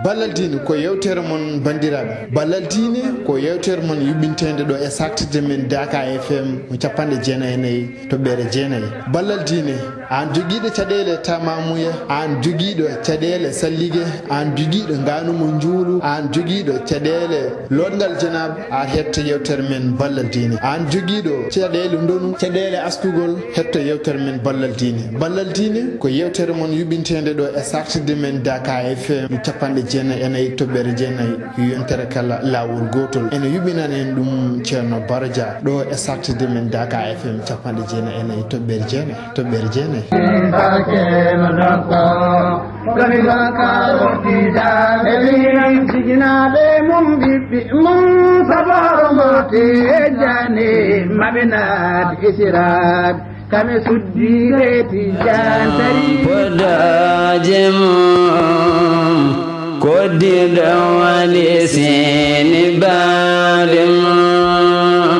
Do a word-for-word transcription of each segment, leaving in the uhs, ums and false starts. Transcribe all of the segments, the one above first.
Ballal diine ko yewtere mon, banndiraaɓe. Ballal diine ko yewtere mon yuɓɓinteende ɗo e sartide men Daka F M capanɗe jeenayi e nayi toɓɓere jeenayi. Ballal diine, aan jogiiɗo caɗeele tamamuya, aan jogiiɗo caɗeele sallige, aan jogiiɗo ngaanu mo njuulu, aan jogiiɗo caɗeele lootngal janaba, a heɗto yewtere men Ballal diine. Aan jogiiɗo caɗeele ndonu, caɗeele astugol, heɗto yewtere men Ballal diine. Ballal diine ko yewtere mon yuɓɓinteende ɗo e sartide men Daka F M capanɗe jeenayi e nayi toɓɓere jeenayi, yontere kala laawol gootol. Ene yuɓɓinana en ɗum Ceerno Baro Dia ɗo e sartide men Daka F M capanɗe jeenayi e nayi toɓɓere jeenayi, toɓɓere jeenayi. Kami baka rotida e liran jiginaɓe mum ɓiɓɓe mum saboro moti e jani maɓe naat isiraɓe kami suddi reti jantari. Poddaji mum koddiɗo wali sini baɗe mum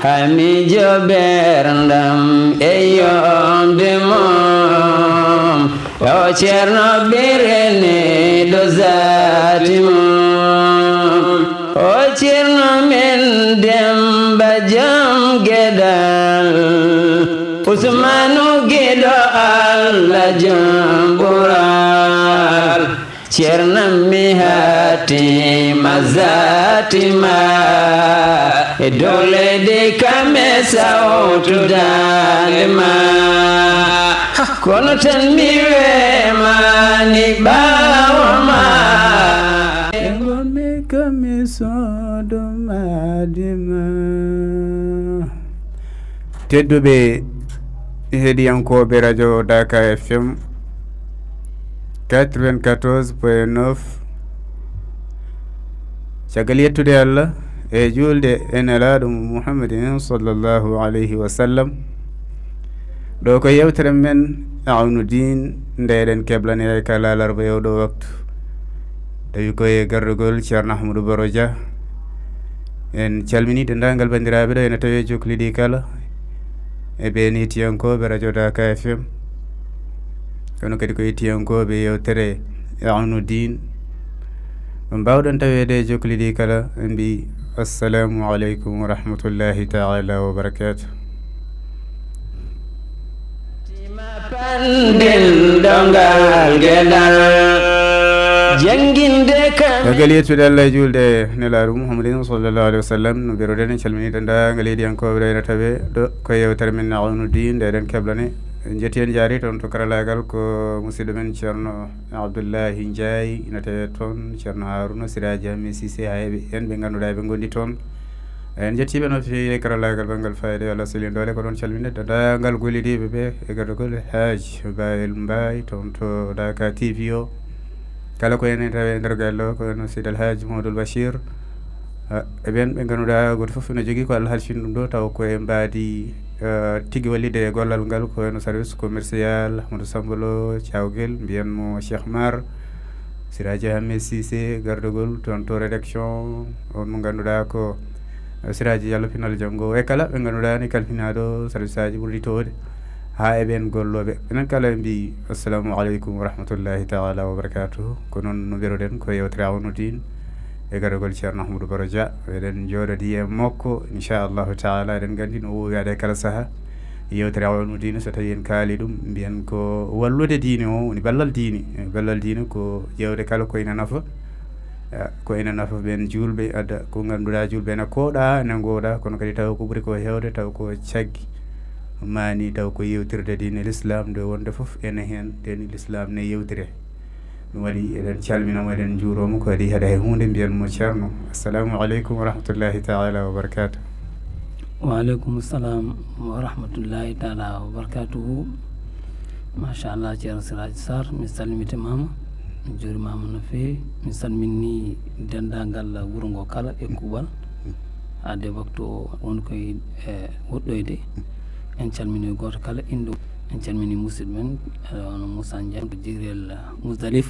hami jober ndam e yonde mum. O Ceerno biriniiɗo zaati mum, o Ceerno men Demba jom geɗal, Usmaanu giɗo Alla jom ɓural. Ceerno mi haatima zaati ma, e dow leydi kam e sawtu daande ma. Kono tan mi wemani ɓaawo ma. E ngonmi kam e soodo maadi ma. Tedduɓe heɗiyankooɓe radio Daka F M quatre-vingt-quatorze point neuf, caggal yettude Allah e juulde e Nelaaɗo mum Muhammadin sallallahu alayhi wa sallam, ɗo ko yewtere men Awnu Diin nde eɗen keblane e kala alarba e oɗo waktu, tawi ko e gardugol Ceerno Ahmadou Baro Dia. En calmini denndaangal banndiraaɓe ɗo ene tawi e jokkoliɗi kala, e ɓeen yettiyankooɓe radio Daka F M, kono kadi ko yettiyankooɓe yewtere Awnu Diin. Ɗum mbaawɗon taweede e jokkoliɗi kala, en mbi assalamu aleykum wa rahmatullahi taala wa barakatuh. Panɗinɗo ngal geɗal, jannginde kam. Caggal yettude Allah e juulde Nelaaɗo Muhammadin sallallahu alayhi wa sallam, no mbiruɗen, en calmini denndaangal heɗiyankooɓe ɗo ene tawe ɗo ko yewtere men Awnu Diin nde eɗen keblane. En njetti, en njaari toon to karalaagal ko musidɗo men Ceerno Abdullahi Njaay, ina tawe toon Ceerno Haruna Siraaji Hammi Sise, haa e ɓe, en ɓe ngannduɗaa ɓe ngondi toon. En njettiiɓe no feewi e karallaagal banngal fayde Allah selin doole, ko ɗoon calminde denndaangal gollidiiɓe ɓe e gardagol Haaj Bayel Mbaay toon to Daka T V o. Kala ko enen tawi e nder galle o, ko wayno Seydi El Hadji Mamadou Bachir, ah, e ɓeen ɓe ngannduɗaa gooto fof ene jogii ko Allah halfini ɗum ɗo, taw ko e mbaadi, ah, tigi wallitde e gollal ngal, ko wayno service commercial, Ahmadou Samba Lo, Cawgel, mbiyen mo Cheikh Mar, Siraji Ahmed Cissé, gardagol toon to rédaction, on mo ngannduɗaa ko Siraji Diallo, pinal janngo, e kala ɓe ngannduɗaa ne kalfinaaɗo service aji ɓurɗi toowde, haa e ɓeen gollooɓe. Enen kala en mbi assalamu aleykum wa rahmatullahi taala wa barakatuhu. Ko noon no mbiruɗen ko yewtere Awnu Diin e gardagol Ceerno Ahmadou Baro Dia. Eɗen njooɗodii e makko, inchallahu taala, eɗen nganndi no woowi waɗde e kala sahaa. Yewtere Awnu Diine, so tawii en kaali ɗum, mbiyen ko wallude diine o, woni ballal diine. E ballal diine ko ƴeewde kala ko ina nafa, eh, ko ina nafa ɓeen juulɓe, adda ko ngannduɗaa juulɓe ene kooɗa, ene ngooɗa, kono kadi taw ko ɓuri ko heewde, taw ko caggi, mani taw ko yewtirde diine l'islam, nde wonde fof ene heen, nden l'islam ne yewtire. Ɗum waɗi eɗen calmina mo, eɗen njuuroo mo, ko waɗi hade hay huunde, mbiyen mo Ceerno. Assalamu aleykum wa rahmatullahi taala wa barakatuh. Wa aleykum salam wa rahmatullahi taala wa barakatuhu. Machallah, Ceerno Siraji Sarr, mi salmitimaama, mi juurimaama no feewi. Mi salmini denndaangal wuro ngo kala e kuuɓal. Haa de waktu o woni koye, e, woɗɗoyde. En calmini gooto kala innde mum. En calmini musidɗo men, e, hono Moussa Ndiaye to Jigrel Mousdalif.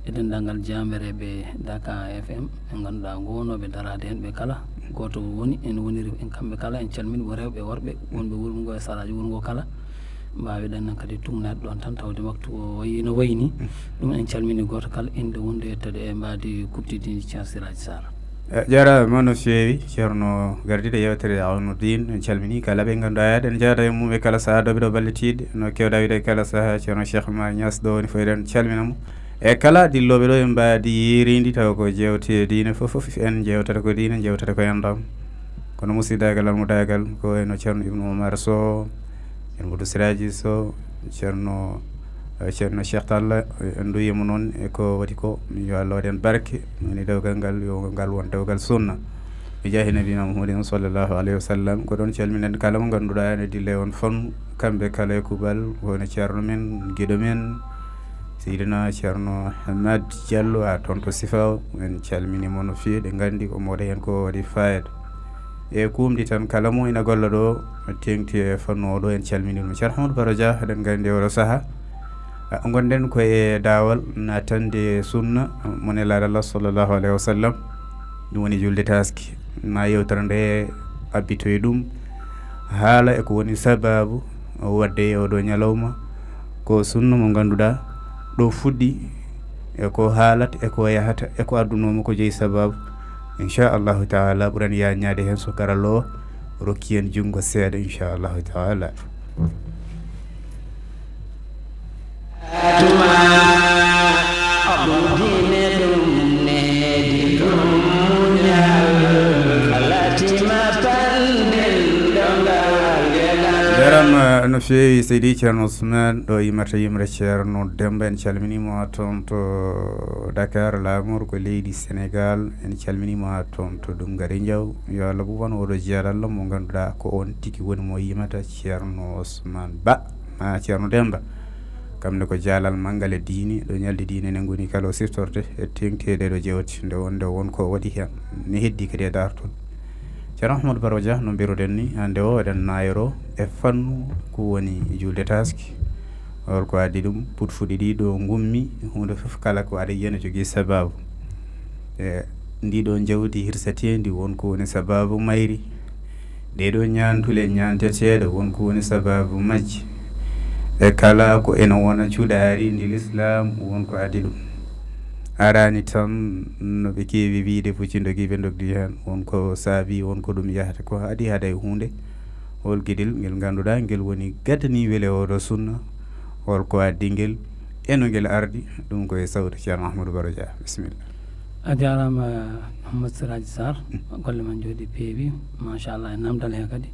E denndaangal jaambereeɓe Daka F M, ɓe ngannduɗaa ngoonooɓe daraade heen ɓe kala. Gooto woni, en woniri en kamɓe kala, en calmini wo rewɓe e worɓe wonɓe wuro ngo e saraaji wuro ngo kala. Mbaawiɗen kadi tuugnaade ɗoon tan, tawde waktu o wayi no wayi ni. Ɗum en calmini gooto kala innde wonde yettude e mbaadi kuɓtidini Ceerno Siraaji Saar. Eh, jaaraama no feewi, Ceerno gardiiɗo yeewtere Awnu Diin. En calminii kala ɓe ngannduɗaa eɗen njaada e mum e kala sahaa, dooɓe ɗo ballitiiɗe, no keewɗaa wiide e kala sahaa, Ceerno Cheikh Oumar Niass ɗo woni fof eɗen calmina mo. E kala dillooɓe ɗo e mbaadi yeeriindi, tawa ko jeewte diine fof, fof en njeewtata ko diine, njeewtata ko enɗam. Kono musidaagal almudaagal ko wayno Ceerno Ibnu Oumar Sow, Ceerno Modou Siraaji Sow, Ceerno, eh, Ceerno Cheikh Talla, eh, en nduwiima noon e ko waɗi ko, yo Allah waɗ en barke, woni dewgal ngal, yo ngal won dewgal sunna. Bi jaahi Nabiina Muhammadin sallallahu alayhi wa sallam, ko ɗoon calminen kala mo ngannduɗaa ene dilla e oon fannu, kamɓe kala e kuuɓal, ko wayno Ceerno men, giɗo men, Seydina Ceerno Hamad Diallo, a toon to Sifaw, en calminii mo no feewi, ɗe nganndi ko mawɗo heen ko waɗi fayida. E kuumdi tan, kala mo ina golla ɗo, teeŋti e fannu o ɗo, en calminii ɗum. Ceerno Amadou Baro Dia, eɗen nganndi oɗo sahaa, a, ngonɗen ko e daawal naatande sunna mo Nelaaɗo Allah sallallahu alayhi wa sallam, ɗum woni julde taaske. Ma yewtere nde abbitoye ɗum, haala e ko woni sabaabu waɗde e oɗo ñalawma, ko sunna mo ngannduɗaa ɗo fuɗɗi, e ko haalata, e ko yahata, e ko addunooma ko jeyi sabaabu. Inchallahu taala, ɓuran yaaññaade heen so karallo o rokki en junngo seeɗa, inchallahu taala. Tuma ɗum diine, ɗum needi, ɗum muñal, latima pandel ɗongal geɗal. Jarama no feewi, Seydi Ceerno Ousmane, ɗo yimata yimre Ceerno Demba. En calminii mo toon to Dakar, Laamor ko leydi Senegal. En calminii mo toon to Dungare Njaw. Yo Allah ɓuuɓan oɗo jeeɗallo mo ngannduɗaa ko oon tigi woni mo yimata, Ceerno Ousmane Ba, ma Ceerno Demba. Kam ne ko jaalal manngal e diine, ɗo ñalɗi diine ne ngoni kala o siftorte e teeŋti e ɗeeɗo jeewte, nde wonde won ko waɗi heen. Ne heddi kadi e daartol. Ceerno Ahmadou Baro Dia, no mbiruɗen ni, hannde o eɗen naayoro e fannu ko woni julde taaske. Hol ko addi ɗum, putfuɗi ɗi ɗo ngummi, huunde fof kala ko aɗa yiya ne jogii sabaabu. E ndiɗo njawdi hirsateendi, won ko woni sabaabu mayri. Ɗeɗo ñaantule ñaanteteeɗe, won ko woni sabaabu majje. E kala ko ena wona cuɗaari ndi Lislaam, won ko addi ɗum. Araani tan no ɓe keewi wiyde fof ci ndogi ɓe ndogdi heen, won ko saabi, won ko ɗum yahata, ko addi hada e huunde. Hol geɗel ngel ngannduɗaa ngel woni gadani wele oɗo sunna, hol ko addi ngel, e no ngel ardi, ɗum ko e sawtu Ceerno Ahmadou Baro Dia. Bisimilla. A jaaraama, Mouhammad Siraji Sarr. Golle ma njooɗi peewi, machallah, e namdal he kadi.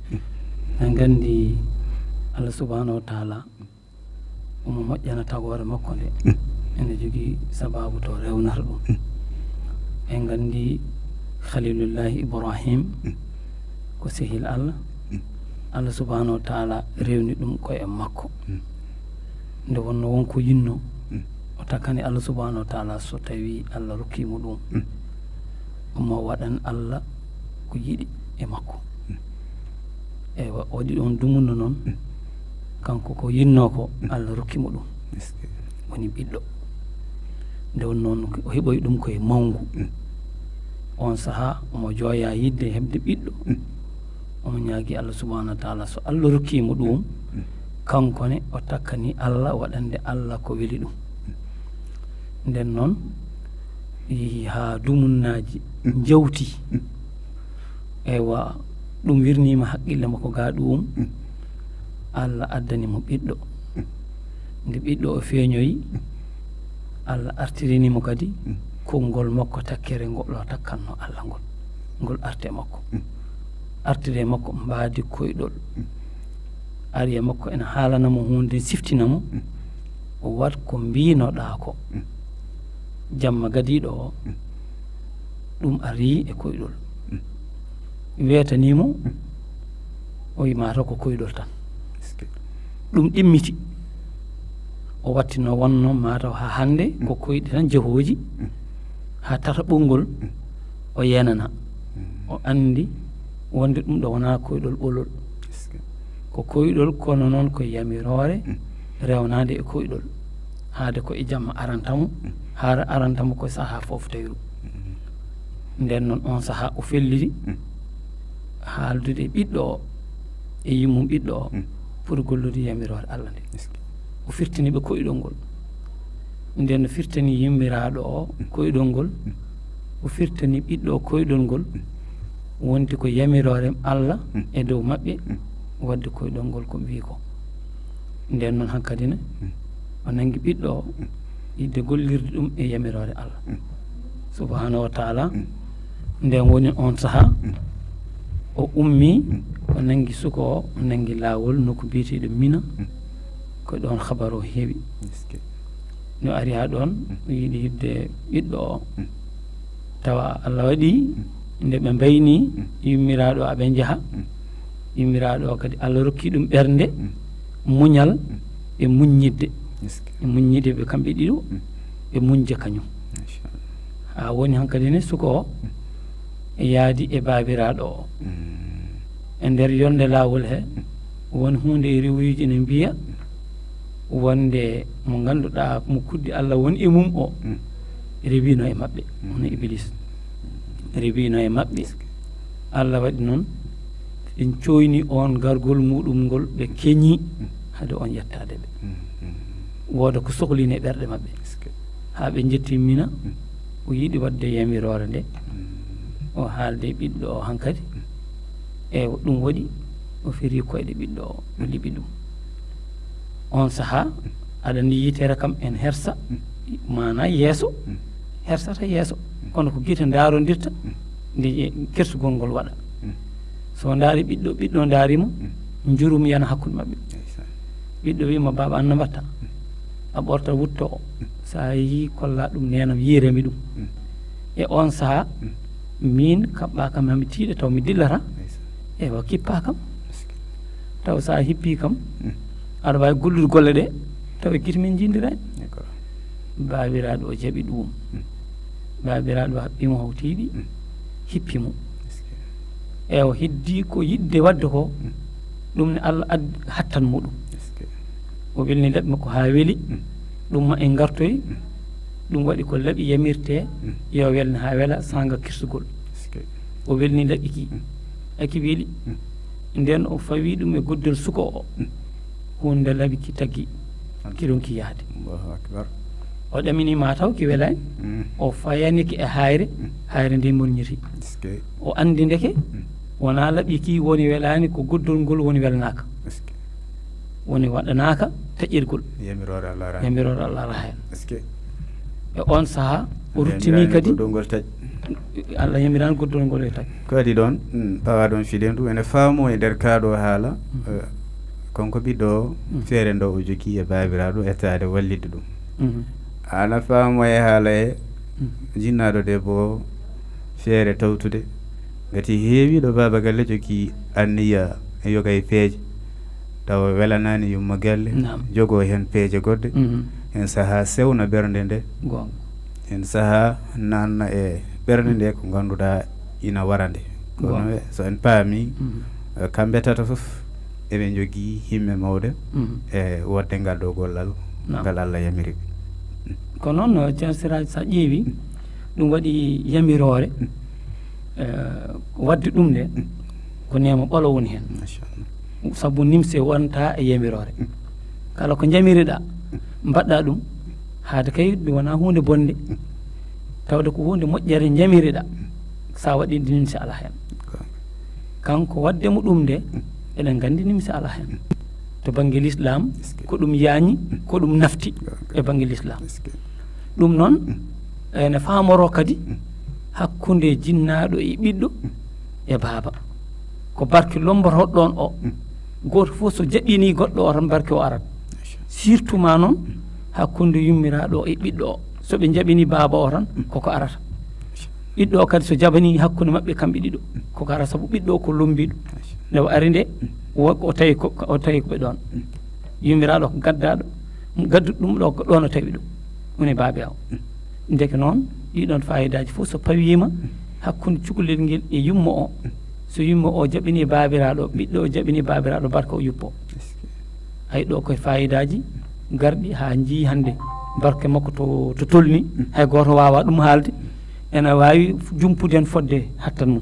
En nganndi Allah subhanahu wa taala omo moƴƴana tagoore makko nde. Ene jogii sabaabu to rewnata ɗum. En nganndi Khalilullahi Ibrahim ko sehil Allah. Allah subhanahu wa taala rewni ɗum ko e makko. Nde wonno won ko yinno, o takkani Allah subhanahu wa taala so tawi Allah rokki mo ɗum, omo waɗan Allah ko yiɗi e makko. Eywa, o waɗi ɗon dumunna noon, kanko ko yinno ko, Allah rokki mo ɗum. Woni ɓiɗɗo. Nde won noon, o heɓoyi ɗum koye mawngu. On sahaa, omo jooya yiɗde heɓde ɓiɗɗo. Omo ñaagi Allah subhanahu wa taala, so Allah rokki mo ɗum, kanko ne o takkani Allah waɗande Allah ko weli ɗum. Nden noon, yehi haa dumunnaaji njawti. Eywa, ɗum wirniima haqqille makko ga ɗum. Allah addani mo ɓiɗɗo. Nde ɓiɗɗo o feeñoyi, Allah artirini mo kadi konngol makko takkere ngol o takkanno Allah ngol. Ngol arte makko. Artire makko mbaadi koyɗol. Ari e makko ena haalana mo huunde, siftina mo. O waɗ ko mbiinoɗaa ko. Jamma gadiiɗo o, ɗum arii e koyɗol. Weetanii mo, o wi mataw ko koyɗol tan. Ɗum ɗimmiti. O wattino wonno mataw haa hannde ko koyɗe tan jahooji, haa tata ɓoggol o yenana. O anndi wonde ɗum ɗo wonaa koyɗol ɓolol. Ko koyɗol, kono noon ko yamiroore rewnaade e koyɗol. Haade ko e jamma aranta mo, haa aranta mo ko sahaa fof tayru. Nden noon on sahaa o felliti haaldude e ɓiɗɗo o, e yummum ɓiɗɗo o, pour gollude yamiroore Allah nde. O firtani ɓe koyɗol ngol. Nden no firtani yummiraaɗo o koyɗol ngol, o firtani ɓiɗɗo o koyɗol ngol, wonti ko yamiroore Allah e dow maɓɓe, waɗde koyɗol ngol ko ɓe wi ko. Nden noon hankadi ne, o nanngi ɓiɗɗo o, yiɗde gollirde ɗum e yamiroore Allah. Subhanahu wa taala. Nden woni on saha, o ummi, o nanngi suko o, o nanngi laawol nokku biyeteeɗo Mina. Ko ɗoon habaru o heewi. No ari haa ɗoon, o yiɗi yiɗde ɓiɗɗo o. Tawa Allah waɗi nde ɓe mbayni yummiraaɗo o, ɓe njaha. Yummiraaɗo o kadi Allah rokki ɗum ɓernde, muñal e muññidde. E muññidde ɓe kamɓe ɗiɗo, ɓe muñje kañum. Haa woni hankadi ne suko o yaadi e baabiraaɗo o. E nder yolnde laawol he, won huunde e riwuuji ne mbiya wonde mo ngannduɗaa mo kuddi Allah won e mum o, rewino e maɓɓe, hono Iblis. Rewino e maɓɓe. Allah waɗi noon, ɓe cooyni oon gargol muɗum ngol, ɓe keñi hade oon yettaade ɓe. Wooda ko sohlini e ɓerɗe maɓɓe. Haa ɓe njetti Mina, o yiɗi waɗde yamiroore nde, o haalde ɓiɗɗo o hankadi. E ɗum waɗi, o firi koyɗe ɓiɗɗo o, o liɓi ɗum. On saha, aɗa anndi yitere kam en hersa, maana yeeso, hersata yeeso. Kono ko gite ndaarondirta, nde je-, kersugol ngol waɗa. So ndaari ɓiɗɗo, ɓiɗɗo ndaari mo, njurum yana hakkunde maɓɓe. Ɓiɗɗo wi mo, "Baaba, an no mbatta?" A ɓorta wutto o. So a yii, kolla ɗum, neenam, yiire mi ɗum. E on saha, min kaɓɓa kam, hami tiiɗa taw mi dillata. Eywa, kippa kam. Taw so a hippi kam, aɗa waawi gollude golle ɗe, taw e gite men njinndiray. Baabiraaɗo o jaɓi ɗum. Baabiraaɗo o haɓɓi mo hawtiiɗi, hippi mo. E o heddi ko yiɗde waɗde ko, ɗum ne Allah addi hattan muɗum. O welni laɓi makko haa weli, ɗum ma en ngartoy, ɗum waɗi ko laɓi yamirte, yo welne haa wela, sanga kirsugol. O welni laɓi ki, aki weli. Nden o fawi ɗum e goddol suko o. Hunde laɓi ki taggi, ki ronki yahde. Allahu akbar. O ɗamini ma taw ki welani, o fayani ki e hayre, hayre nde morñiti. O anndi ndeke, wona laɓi ki woni welani, ko goddol ngol woni welnaaka. Woni waɗanaaka taƴirgol. Yamiroore Allah ara. Yamiroore Allah ara heen. E on saha, o ruttini kadi. Goddol ngol taƴ. Allah yamirani goddol ngol e taƴ. Ko adi ɗoon, mm, pawa ɗoon fiɗe ndu, ene faamo e nder kaa ɗo haala, eh, kanko ɓiɗɗo o, feere nde o jogii e baabiraaɗo, etaade wallitde ɗum. Ana faamo e haala e jinnaaɗo debbo o, feere tawtude. Ngati heewiiɗo baaba galle jogii anniya yoga e peeje. Tawa welanaani yumma galle, jogoo heen peeje goɗɗe. Heen sahaa sewna ɓernde nde. Goonga. Heen sahaa naatna e ɓernde nde ko ngannduɗaa ina wara nde. Kono so en paami, eh, kamɓe tata fof eɓe njogii himme mawɗe e waɗde ngal ɗo gollal ngal Allah yamiri ɓe. Ko noon, no Ceerno Siraaji, so a ƴeewi, ɗum waɗi yamiroore, eh, waɗde ɗum nde, ko neema ɓolo woni heen. Machallah. Sabu nimse wonta e yamiroore. Kala ko njamiriɗaa, mbaɗɗaa ɗum, haade kay ɗum wonaa huunde bonnde, tawde ko huunde moƴƴere njamiriɗaa, so a waɗii ɗum nimse alaa heen. Kanko waɗde mo ɗum nde, eɗen nganndi nimse alaa heen. To bannge lislaam, ko ɗum yaañi, ko ɗum nafti e bannge lislaam. Ɗum noon, ene faamoroo kadi hakkunde jinnaaɗo e ɓiɗɗo e baaba. Ko barke lombotoo ɗoon o. Gooto fof so jaɓɓinii goɗɗo o tan, barke o arat. Surtout ma noon, hakkunde yummiraaɗo e ɓiɗɗo o. So ɓe njaɓinii baaba o tan, koko arata. Ɓiɗɗo o kadi so jaɓanii hakkunde maɓɓe kamɓe ɗiɗo, koko arata, sabu ɓiɗɗo o ko lombiiɗo. Nde o ari nde, wo-, o tawi ko, o tawi ko ɓe ɗoon. Yummiraaɗo ko gaddaaɗo, gadduɗo ɗum ɗo, ko ɗoon o tawi ɗum. Woni baaba o. Ndeke noon, ɗii ɗoon faayidaaji fof so pawiima hakkunde cukalel ngel e yumma o, so yumma o jaɓinii baabiraaɗo, ɓiɗɗo o jaɓinii baabiraaɗo, barka o yuppoo. Hay ɗo koye faayidaaji garɗi haa njii hannde barke makko to, to tolni, hay gooto waawaa ɗum haalde. Ena waawi jumpude heen fodde hattan mum.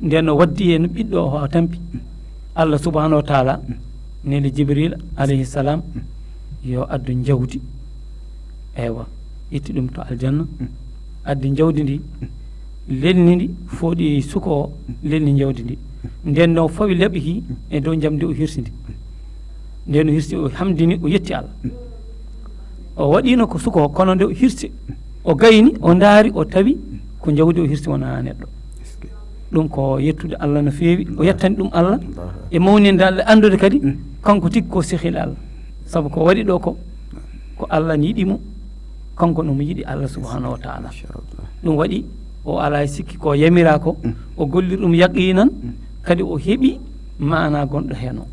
Ndeen no waddi heen ɓiɗɗo o haa tampi. Allah subhanahu wa taala Neli Jibril alayhi salam yo addu njawdi. Eywa, itti ɗum to aljanna, addi njawdi ndi, lelni ndi, fooɗi suko o, lelni njawdi ndi. Nden no fawi laɓi ki e dow njamdi, o hirsi ndi. Nden o hirsi, o hamdini, o yetti Allah. O waɗino ko suko o, kono nde o hirsi, o gayni, o ndaari, o tawi ko njawdi o hirsi, wonaa neɗɗo. Ɗum ko yettude Allah no feewi. O yettani ɗum Allah e mawninde Allah, anndude kadi kanko tigi ko sehil Allah. Sabu ko waɗi ɗo ko, ko Allah ni yiɗi mo, kanko no mo yiɗi Allah subhanahu wa taala. Ɗum waɗi o alaa e sikki ko yamira ko, o golli ɗum yaqinan, kadi o heɓi maana gonɗo heen o.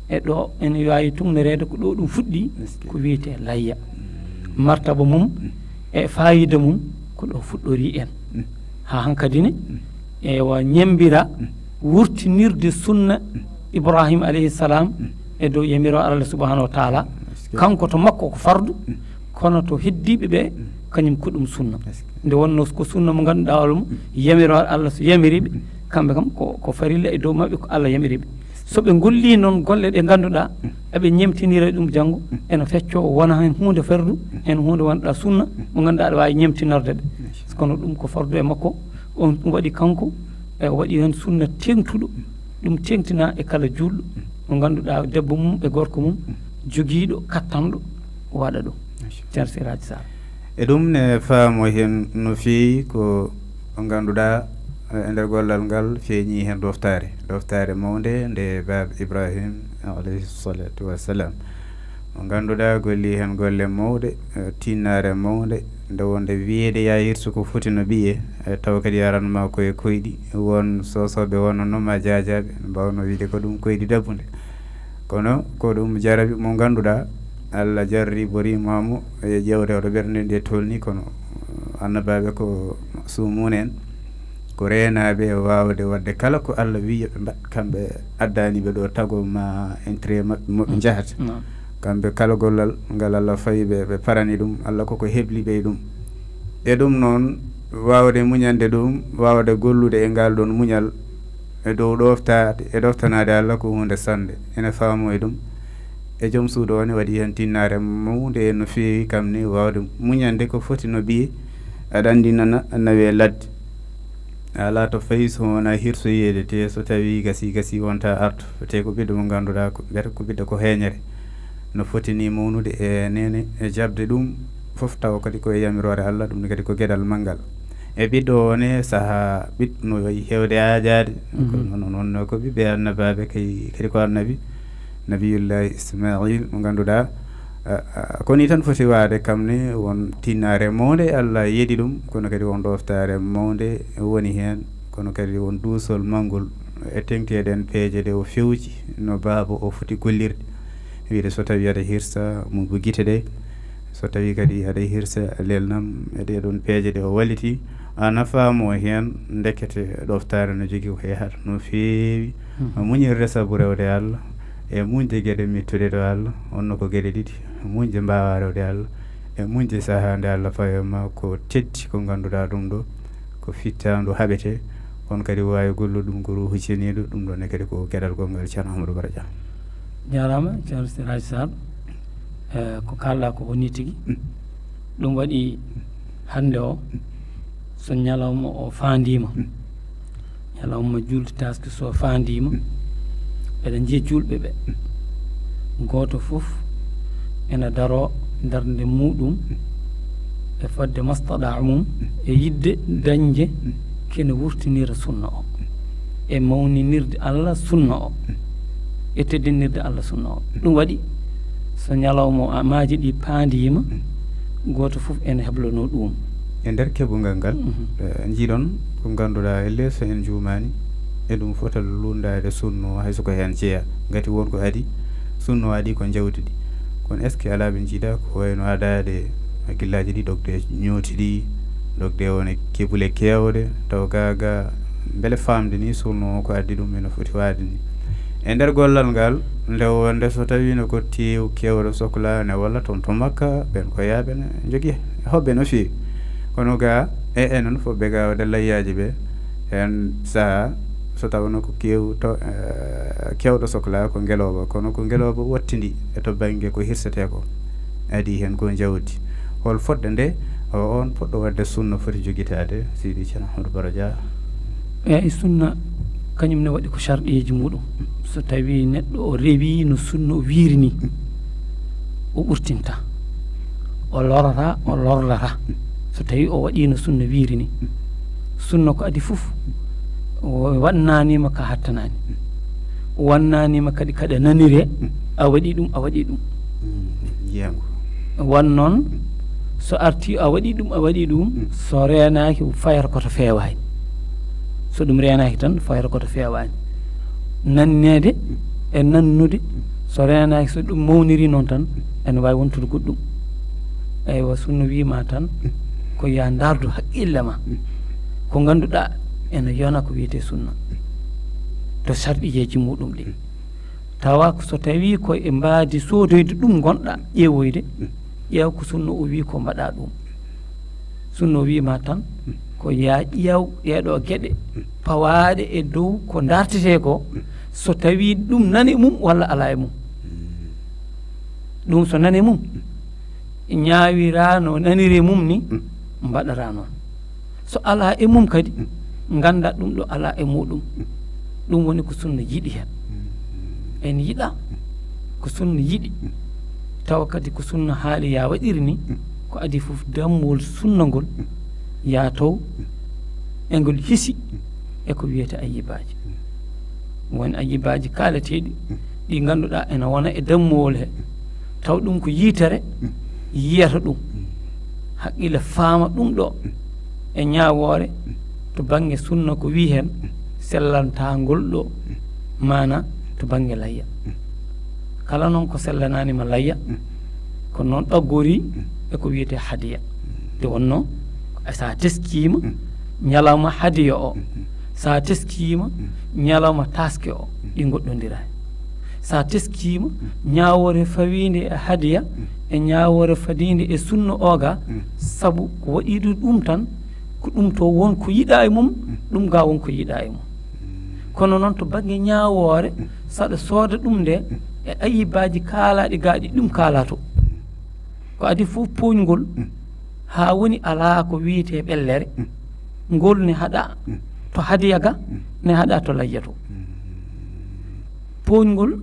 E ɗo ene waawi tugnoreede ko ɗo ɗum fuɗɗi, ko wiyetee layya. Martaba mum e fayida mum ko ɗo fuɗɗori en. Haa hankadi ne, ewa ñembira wurtinirde sunna Ibrahima alayhi salam e dow yamiro Allah subhanahu wa taala. Kanko to makko ko fardu, kono to heddiiɓe ɓe, kañum ko ɗum sunna. Nde wonno ko sunna mo ngannduɗaa, oɗum yamiro Allah so yamiriiɓe, kamɓe kam ko, ko farilla e dow maɓɓe, ko Allah yamiriiɓe. So ɓe ngolli noon golle ɗe ngannduɗaa eɓe ñemtinira ɗum janngo, ene fecco wona heen huunde fardu, heen huunde wonɗaa sunna, mo ngannduɗaa aɗa waawi ñemtinorde ɗe. Kono ɗum ko fardu e makko, on ɗum waɗi kanko, e waɗi heen sunna teeŋtuɗo, ɗum teeŋtina e kala juulɗo, mo ngannduɗaa debbo mum e gorko mum jogiiɗo kattanɗo waɗa ɗum. Ceerno Siraaji Sar. E ɗum ne faamo heen no feewi ko ngannduɗaa, eh, e nder gollal ngal feeñi heen ɗoftaare, ɗoftaare mawnde nde Baaba Ibrahim alayhi salatu wassalam. Mo ngannduɗaa golli heen golle mawɗe, eh, tinnaare mawnde, nde wonde wiyeede yaa hirsu ko foti no ɓiye, eh, tawa kadi aran ma koye koyɗi, won soosooɓe wonno ma jaajaaɓe, mbawno wiide ko ɗum koyɗi dabbunde. Kono ko ɗum jarabi mo ngannduɗaa, Allah jarriboriima mo e ƴeewde hoto ɓernde nde tolni, kono annabaaɓe ko suumun en, ko reenaaɓe e waawde waɗde kala ko Allah wiyi yo ɓe mbaɗ, kamɓe addaani ɓe ɗo tago ma intérêt maɓɓe mo ɓe njahata. Kamɓe kala gollal ngal Allah fawi ɓe, ɓe parani ɗum, Allah koko hebli ɓe e ɗum. E ɗum noon, waawde muñande ɗum, waawde gollude e ngal ɗoon muñal, e dow ɗoftaade, e ɗoftanaade Allah ko huunde sannde. Ene faamo e ɗum. E joom suudu o ne waɗi heen tinnaare mawnde no feewi, kam ni waawde muñande ko foti no ɓiye, aɗa anndi nana nawe ladde. Alaa to fayi so wonaa hirsoyeede, te so tawii gasi, gasi wonta arto, te ko ɓiɗɗo mo ngannduɗaa ko, mbiyata ko ɓiɗɗo ko heeñere. No foti ni mawnude e neene e jaɓde ɗum fof, tawa kadi ko e yamiroore Allah, ɗum ne kadi ko geɗal manngal. E ɓiɗɗo o ne sahaa ɓiɗɗo no wayi heewde aajaade, kono noon wonno ko ɓiɓɓe annabaaɓe kay, kadi ko annabi, Nabiyullahi Ismail mo ngannduɗaa, a, a, ko ni tan foti waade, kam ne won tinnaare mawnde Allah yeɗi ɗum, kono kadi won ɗoftaare mawnde woni heen, kono kadi won duusol manngol e teŋti e ɗeen peeje ɗe o fewji no baaba o foti gollirde. Wiide so tawii aɗa hirsa mo gite ɗe, so tawii kadi aɗa hirsa lelnam e ɗee ɗoon peeje ɗe o walliti, a nafaama o heen, ndekete ɗoftaare no jogii ko yahata no feewi. Muñirde sabu rewde Allah, e muñde geɗe mettuɗe ɗo Allah, honno ko geɗe ɗiɗi, muñde mbaawaa rewde Allah, e muñde sahaa nde Allah fawi ma ko teddi ko ngannduɗaa ɗum ɗo, ko fittaandu haɓete, kono kadi waawi gollude ɗum ko ruuhu ceniiɗo, ɗum ɗo ne kadi ko geɗal gonngal Ceerno Amadou Bara Dia. Jaaraama, Ceerno Siraaji Sar. Eh, ko kaalɗaa ko woni tigi. Ɗum waɗi hannde o, so ñalawma o faandiima, ñalawma juulde taaske so faandiima, eɗen njiya juulɓe ɓe, gooto fof ena daroo darnde muuɗum e fodde mastaɗaa mum e yiɗde dañde kene wurtinira sunna o, e mawninirde Allah sunna o, e teddinirde Allah sunna o. Ɗum waɗi so ñalawma o, a, maaje ɗi paandiima, gooto fof ene heblono ɗum. E nder keɓungal ngal, eh, njiɗon ko ngannduɗaa elle so en njuumaani, eɗum fota lunndaade sunno hay so ko heen jeyaa. Ngati won ko adi, sunno adi ko njawdi ɗi. Kono est-ce que alaa ɓe njiɗa ko wayno adaade hakillaaji ɗi, ɗogde ñooti ɗi, ɗogde won e kebule keewɗe, taw gaa gaa mbele faamde ni sunno o ko addi ɗum ene foti waade ni. E nder gollal ngal, nde wonde so tawiino ko teew keewɗo soklaa ne walla toon to Makka, ɓeen ko yaaɓe ne njogii hoɓɓe no feewi. Kono gaa, e enen fof ɓe gaa waɗa layyaaji ɓe, heen sahaa So tawno ko keew-, to, eh, keewɗo soklaa ko ngelooba, kono ko ngelooba wattindi e to bannge ko hirsetee ko, adii heen ko jawdi. Hol fotde nde, o, oon poɗɗo waɗde sunna foti jogitaade, Seydi Ceerno Ahmadou Baro Dia? Eeyi, sunna kañum ne waɗi ko sarɗiyeeji muuɗum. So tawii neɗɗo o rewii no sunna o wiiri nii, o ɓurtinta, o lorata, o lorlata. So tawii o waɗii no sunna wiiri nii, sunna ko adii fof, o wannaniima ka hattanaani, wannaniima kadi kaɗa naniree, a waɗii ɗum, a waɗii ɗum. Mm, jeyango. Wan noon, so artii a waɗii ɗum, a waɗii ɗum, so reenaaki fayata ko to feewaani. So ɗum reenaaki tan, fayata ko to feewaani. Nanneede e nannude, so reenaaki, so ɗum mawnirii noon tan, ene waawi wontude goɗɗum. Eywa, sunna wiima tan, ko yaa ndaardu haqqille ma. Ko ngannduɗaa ene yona ko wiyetee sunna. To sarɗiyeeji muuɗum ɗi. Tawa ko so tawii ko e mbaadi soodoyde ɗum ngonɗaa, ƴeewoyde, ƴeew ko sunna o wii ko mbaɗaa ɗum. Sunna o wiima tan, ko yaa ƴeew ɗeeɗoo geɗe pawaaɗe e dow ko ndaartetee ko, so tawii ɗum nani e mum walla alaa e mum. Ɗum so nani e mum, ñaawiraa no naniri e mum ni, mbaɗaraa noon. So alaa e mum kadi, nganndaa ɗum ɗo alaa e muuɗum. Ɗum woni ko sunna yiɗi heen. En yiɗa ko sunna yiɗi, tawa kadi ko sunna haali yaa waɗiri ni, ko adii fof dammuwol sunna ngol yaa tow e ngol hisi e ko wiyetee ayyibaaji. Won ayyibaaji kaaleteeɗi ɗi ngannduɗaa ene wona e dammuwol he, taw ɗum ko yitere yiyata ɗum, haqqille faama ɗum ɗo e ñaawoore to bannge sunna ko wii heen sellantagol ɗo, maana to bannge layya. Kala noon ko sellanaani ma layya, ko noon ɓaggori e ko wiyetee hadiya. Nde wonnoo, so a teskiima ñalawma hadiya o, so a teskiima ñalawma taaske o, ɗi ngoɗɗondiraani. So a teskiima ñaawoore fawiinde e hadiya e ñaawoore fadiinde e sunna o ga, sabu ko waɗiiɗo ɗum tan, ko ɗum to won ko yiɗaa e mum, ɗum ga won ko yiɗaa e mum. Kono noon to bannge ñaawoore, so aɗa sooda ɗum nde e ayyibaaji kaalaaɗi ga ɗi ɗum kaalaa to. Ko adii fof pooñgol haa woni alaa ko wiyetee ɓellere, ngol ne haɗaa to hadiya ga, ne haɗaa to layya to. Pooñgol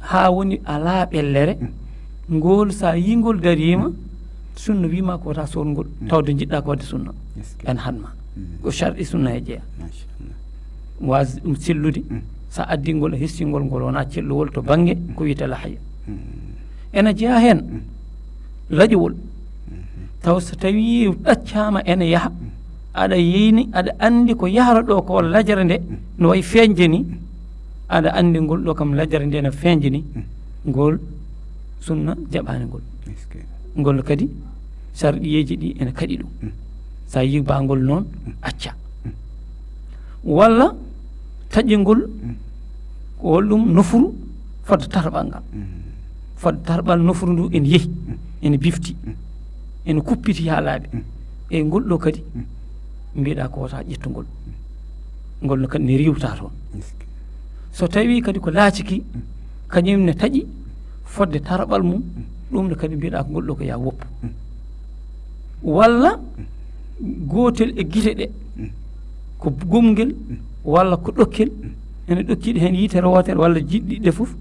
haa woni alaa ɓellere, ngol so a yii ngol dariima, sunna wiima ko wota soodgol, tawde njiɗɗaa ko waɗde sunna. Est-ce que? En haɗma. Ko sarɗi sunna he jeyaa. Machallah. Waasde ɗum sellude, so a addii ngol e hestingol, ngol wona celluwol to bannge ko wiyetee lahaya. Ena jeyaa heen laƴowol. Taw so tawii ɗaccaama ene yaha, aɗa yeyni, aɗa anndi ko yahata ɗo ko lajere nde no wayi feeñde ni, aɗa anndi ngol ɗo kam lajere nde no feeñde ni, ngol sunna jaɓaani ngol. Est-ce que? Ngol kadi sarɗiyeeji ɗi ene kaɗi ɗum. So a yii ba ngol noon, acca. Walla taƴingol ko holɗum nofuru fodde tarɓal ngal. Fodde tarɓal nofuru ndu ene yehi, ene bifti, ene kuppiti haa laaɓi. E ngol ɗo kadi mbiɗa ko wota ƴettugol. Ngol no kadi ne riiwta toon. So tawii kadi ko laaciki, kañum ne taƴi fodde tarɓal mum, ɗum ne kadi mbiɗa ko ngol ɗo ko yaa woppu. Walla gootel e gite ɗe, ko gumngel walla ko ɗokkel, ene ɗokkiɗe heen yitere wootere walla jiɗɗi ɗe fof,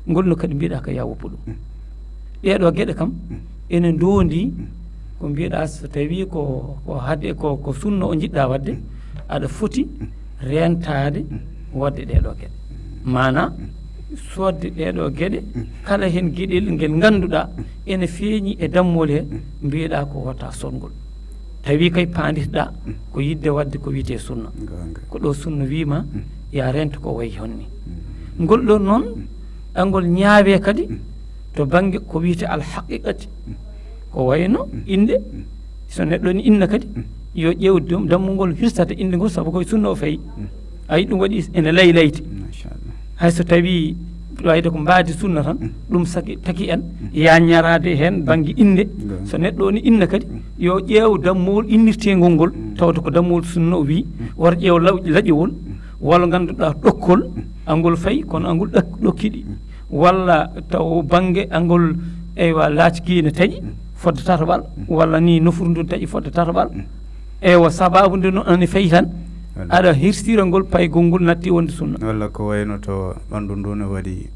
ngol no kadi mbiɗa ko yaa woppu ɗum. Ɗeeɗo geɗe kam ene ndoondi ko mbiɗa so tawii ko, ko hade, ko, ko sunna o njiɗɗa waɗde, aɗa foti reentaade waɗde ɗeeɗo geɗe. Maana soodde ɗeeɗo geɗe, kala heen geɗel ngel ngannduɗa ene feeñi e dammol he, mbiɗa ko wota soodgol. Tawi kay paanditoɗa ko yiɗde waɗde ko wiyetee sunna. Goonga. Ko ɗo sunna wiima ya reento ko wayi honni. Ngol ɗon noon, angol ñaawee kadi to bannge ko wiyetee alhaqiqati. Ko wayno innde, so neɗɗo ne inna kadi, yo ƴeew dam-, dammungol hirsata innde ngol, sabu koye sunna o fayi. Ayi, ɗum waɗi ene laylayti. Machallah. Hay so tawii wayde ko mbaadi sunna tan, ɗum saki, taki en, ya ñaraade heen bannge innde. Goonga. So neɗɗo ne inna kadi, yo ƴeew dammowol innirteengol ngol, tawde ko dammowol sunna o wii, wota ƴeew law-, laƴowol, Walla ngannduɗaa ɗokkol, angol fayi, kono angol ɗak-, ɗokkiɗi. Walla taw bannge angol, eywa, laacki ne taƴi, fodde tataɓal, walla ni nofru ndun taƴi fodde tataɓal. Eywa, sababu nde no ani fayi tan, aɗa hirsira ngol paygol ngol natti wonde sunna. Walla ko wayno to ɓanndu ndu ne waɗi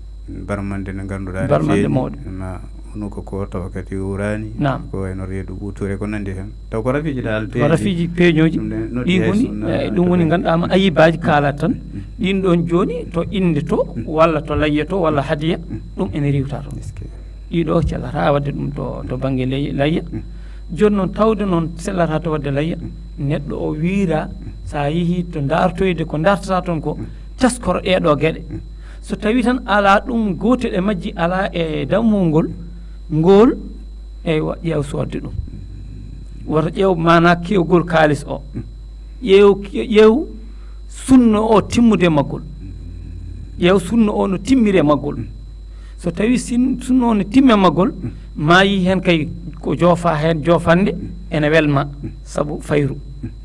barmande nde ngannduɗaa ne Barmande feeñi, mawɗo. Ma hunuko ko tawa kadi uuraani, Naam. ko wayno reedu ɓuuture ko nanndi heen. Taw ko rafiiji dal Ko peeñi. rafiiji peeñooji, Ɗum ne noddi ɗi hay ngoni, sunna, eh, ɗum woni ngannduɗaa ma ayibaaji kaalata tan. Ɗin ɗoon jooni to innde to, walla to layya to, walla hadiya, ɗum ene riiwta toon. Est-ce que Ɗiɗo cellata waɗde ɗum to, to bannge ley-, layya. Jooni noon, tawde noon sellata to waɗde layya, neɗɗo o wiira, so a yehii to ndaartoyde ko ndaartata toon ko, taskoro ɗee ɗoo geɗe. So tawii tan alaa ɗum, gootel e majji alaa e dammol ngol, ngol, eywa, ƴeew soodde ɗum. Wota ƴeew maanaa keewgol kaalis o. Ƴeew, ƴeew sunno o timmude maggol. Ƴeew sunno o no timmire maggol. So tawii sin-, sunno o no timme maggol, ma yi heen kay ko joofa heen joofande, ene welma, sabu fayru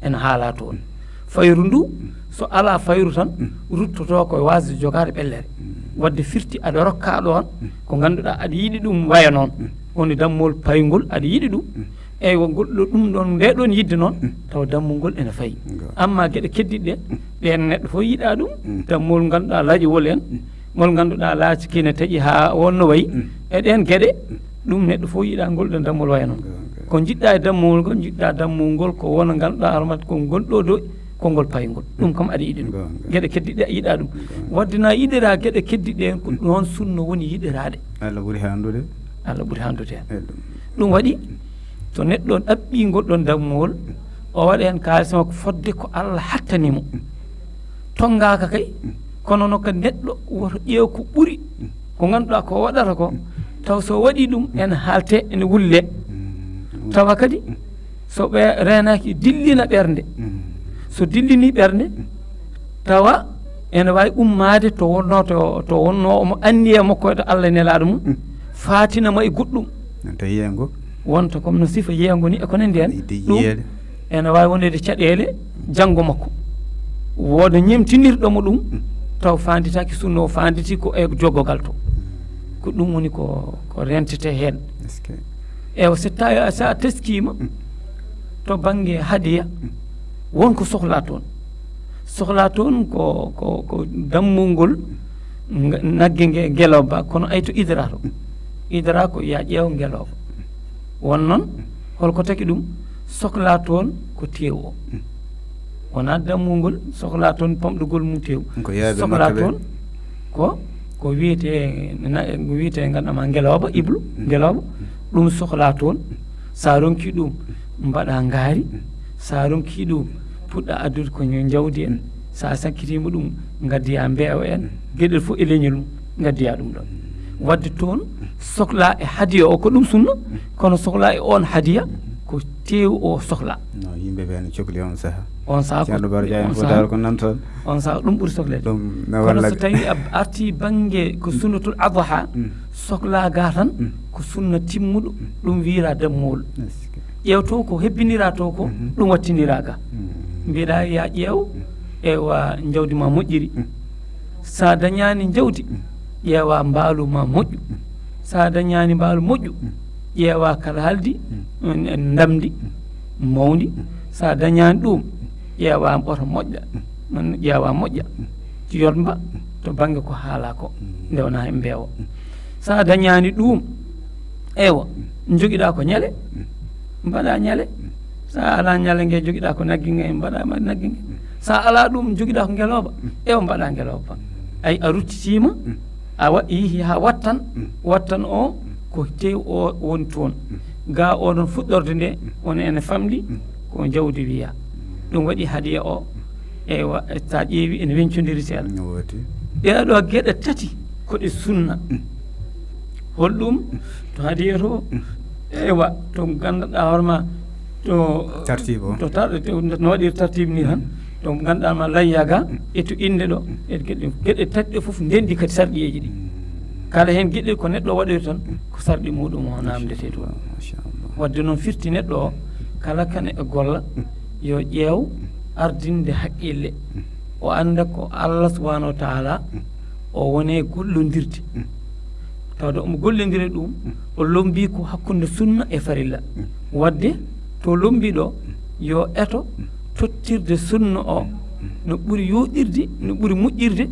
ene haalaa toon. Fayru ndu, so alaa fayru tan, ruttoto ko waasde jogaade ɓellere. Waɗde firti aɗa rokkaa ɗoon ko ngannduɗaa aɗa yiɗi ɗum waya noon. Woni dammol payngol aɗa yiɗi ɗum. Eywa, ngol ɗo, ɗum ɗoon, nde ɗoon yiɗde noon, tawa dammol ngol ene fayi. Ngol. Amma geɗe keddiɗe ɗe, ɗeen neɗɗo fof yiɗaa ɗum. Dammol ngannduɗaa laƴowol en, ngol ngannduɗaa laaci kine taƴi haa wonno wayi. E ɗeen geɗe, ɗum neɗɗo fof yiɗaa ngol ɗoon dammol waya noon. Ngol, ngol. Ko njiɗɗaa e dammol ngol, njiɗɗaa dammol ngol ko wona ngannduɗaa hormat ko ngol ɗo do, ko ngol payngol. Ɗum kam aɗa yiɗi ɗum. Ngol, ngol. Geɗe keddiɗe a yiɗaa ɗum. Ngol. Waɗde na yiɗiraa geɗe keddiɗe ɗeen, ko ɗoon sunno woni yiɗiraade. Allah ɓuri hanndude. Allah ɓuri hanndude heen. E ɗum. Ɗum waɗi, to neɗɗo ɗaɓɓi ngol ɗoon dammol, o waɗa heen kaalis makko fodde ko Allah hattani mo. Tonngaaka kay, kono noon kadi neɗɗo woto ƴeew ko ɓuri, ko ngannduɗaa ko waɗata ko, taw so waɗi ɗum, ene haalte, ene wulle. Tawa kadi, so ɓe reenaaki, dillina ɓernde. So dillini ɓernde, tawa ene waawi ummaade to wonno, to, to wonno omo anniya makko e to Allah e nelaaɗo mum, faatina mo e goɗɗum. Wonta yeengo. Wonta comme no sifa yeengo ni e ko nanndi heen. Yiɗde ɗum yiyeede. Ene waawi wonde caɗeele janngo makko. Wooda ñemtinirɗo mo ɗum, taw faanditaaki sunna o faanditi ko e jogogal to. Ko ɗum woni ko, ko rentete heen. Est-ce que Ewa, so tawi, so a taskiima to bannge hadiya, won ko sohlaa toon. Sohlaa toon ko, ko, ko dammol ngol nga-, nagge nge ngelooba, kono ay to idra to. Idra ko yaa ƴeew ngelooba. Won noon, holko taki ɗum? Sohlaa toon ko teewu o. Wonaa dammol ngol, sohlaa toon pamɗugol mum teewu. Ko yaaɓe Sohlaa Makka ɓe. Toon ko, ko wiyetee na-, ko wiyetee ngannduɗaa ma ngelooba, iblu, ngelooba. Ɗum sohlaa toon. So a ronkii ɗum, mbaɗaa ngaari. So a ronkii ɗum, puɗɗaa addude ko ño-, njawdi en. So a sakkitiima ɗum, ngaddiyaa mbeewa en. Geɗel fof e leñol mum, ngaddiyaa ɗum ɗoon. Waɗde toon, sohlaa e hadiya o ko ɗum sunna, kono sohlaa e oon hadiya ko teewu o sohlaa. No yimɓe ɓe no cokli on saha. On saha ko, Ceerno Baro Dia en on fof saha, daro ko nan toon. On saha ɗum ɓuri sohleede. Ɗum na Kono walla so tawi a arti bannge ko sunnatul adha, sohlaa ga tan, ko sunna timmuɗo, ɗum wiyra dammol. Est-ce que Ƴeewto ko hebbinira to ko, ɗum wattinira ga. Mbiɗa ya ƴeew, ewa, njawdi ma moƴƴiri. Sa dañaani njawdi, ƴeewa mbaalu ma moƴƴu. Sa dañaani mbaalu moƴƴu, ƴeewa kala haldi, en, en ndamdi, mawndi. Sa dañaani ɗum, ƴeewa mboto moƴƴa, ƴeewa moƴƴa, yotmba to bannge ko haala ko, nde wonaa e mbeewa. Sa dañaani ɗum, ewa, jogiɗa ko ñale, mbaɗa ñale. Sa ala ñale nge jogiɗa ko nagge nge, mbaɗa ma nagge nge. Sa ala ɗum jogiɗa ko ngelooba, ewa, mbaɗa ngelooba. Ay, a ruttitiima, a wa-, yehi haa wattan, wattan o ko tew o woni toon. Ga oɗon fuɗɗorde nde, woni ene famɗi, ko jawdi wiya. Ɗum waɗi hadiya o, ewa, sa ƴeewi ene wencondiri seeɗa. No woodi. Ɗee ɗo geɗe tati ko ɗe sunna. Holɗum? To hadiya to, ewa, to ngannduɗaa hoore ma, to Tartiib o. To tar-, to no waɗiri tartiib ni tan, to ngannduɗaa ma layya ga, e to innde ɗo, e geɗe, geɗe tati ɗe fof ndenndi kadi sarɗiyeeji ɗi. Kala heen geɗe ko neɗɗo waɗoyta tan, ko sarɗi muɗum o namdetee toon. Machallah. Waɗde noon firti neɗɗo o, kala kane e golla, yo ƴeew ardinde haqqille. O annda ko Allah subhanahu wa taala o wone gollondirde. Tawde omo gollondira ɗum, o lombi ko hakkunde sunna e farilla. Wadde to lombi ɗo, yo eto tottirde sunna o no ɓuri yoɗirde, no ɓuri moƴƴirde,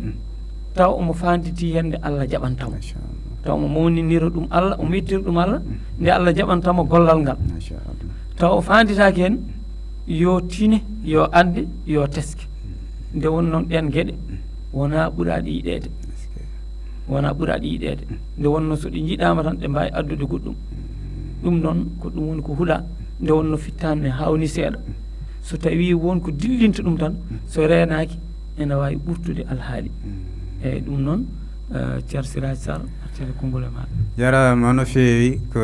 taw omo fanditi hende Allah jaɓantamo. Machallah. Taw omo mawninira ɗum Allah, omo yettira ɗum Allah, nde Allah jaɓantamo gollal ngal. Machallah. Taw o fanditaki hen, yo tine, yo ande, yo teske. Nde wonno ɗen geɗe wona ɓuraɗe yiɗede. Wona ɓuraɗe yiɗede. Nde wonno so ɗe jiɗama tan, ɗe mbawi addude goɗɗum. Ɗum noon ko ɗum woni ko huula. Nde wonno fittande ne hawni seeɗa. So tawi won ko dillinta ɗum tan, so reenaki, ene wawi ɓurtude alhaali. Eyyi, ɗum noon, eh, Ceerno Siraji Sar, artire konngol e maɗa. Jarama no feewi ko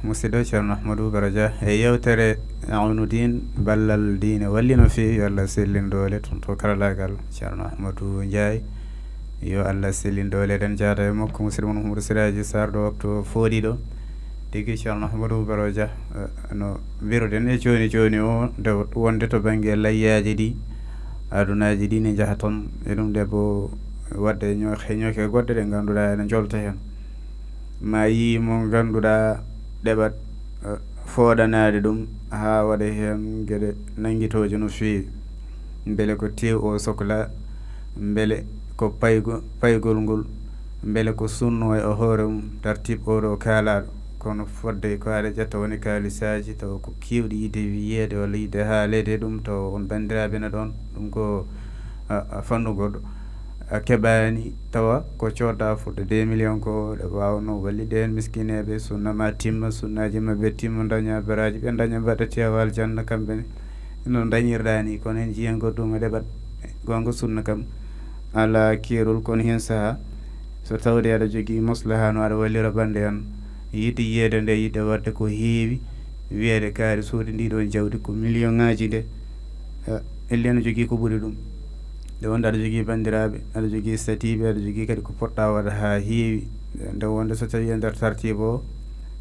musidɗo Ceerno Ahmadou Baro Dia e yewtere Awnudin, ballal diine walli no feewi. Yo Allah sellin doole toon to karallagal, Ceerno Ahmadou Ndiaye. Yo Allah sellin doole, eɗen jaada e makko musidɗo mon Mamadou Siraji Sar ɗo waktu fooɗi ɗo. Tigi Ceerno Ahmadou Baro Dia, eh, no mbiruɗen e joni joni o, nde wonde to bangge layyaji ɗi, adunaji ɗi ne jaaha toon, e ɗum ɗe bo wadde ñooke, ñooke goɗɗe ɗe ngannduɗaa ene jolta heen. Ma yii mo ngannduɗaa ɗeɓat, eh, fooɗanaade ɗum haa waɗa heen geɗe nanngitooje no feewi. Mbele ko teew o sokla, mbele ko paygo-, paygol ngol, mbele ko sunno e o hoore mum, tartib o ɗo kaalaaɗo. Kono fodde ko aɗa ƴetta woni kaalisaaji, tawa ko keewɗi yiɗde wiyeede walla yiɗde haaleede e ɗum, tawa on banndiraaɓe ne ɗoon, ɗum ko, a, a, fannu goɗɗo. A keɓaani, tawa ko coodda fodde deux millions ko, ɗe waawno wallitde heen miskineeɓe, sunna ma timma, sunnaaji maɓɓe timma, daña baraaji, ɓe daña mbaɗa tiyawa aljanna kamɓe ne. No dañirɗa ni, kono en jiyan goɗɗum e ɗeɓat gonga sunna kam. Ala keerol, kono heen saha, so tawde aɗa jogii maslaha no aɗa wallira bannde an, yiɗde yiyeede nde, yiɗde waɗde ko heewi, wiyeede kaari soodi ndi ɗon jawdi ko million ŋaaji nde, eh, elli ene jogii ko ɓuri ɗum. Nde wonde aɗa jogii banndiraaɓe, aɗa jogii satiiɓe, aɗa jogii kadi ko poɗɗa waɗa haa heewi. Nde wonde so tawii e nder tartiiba o,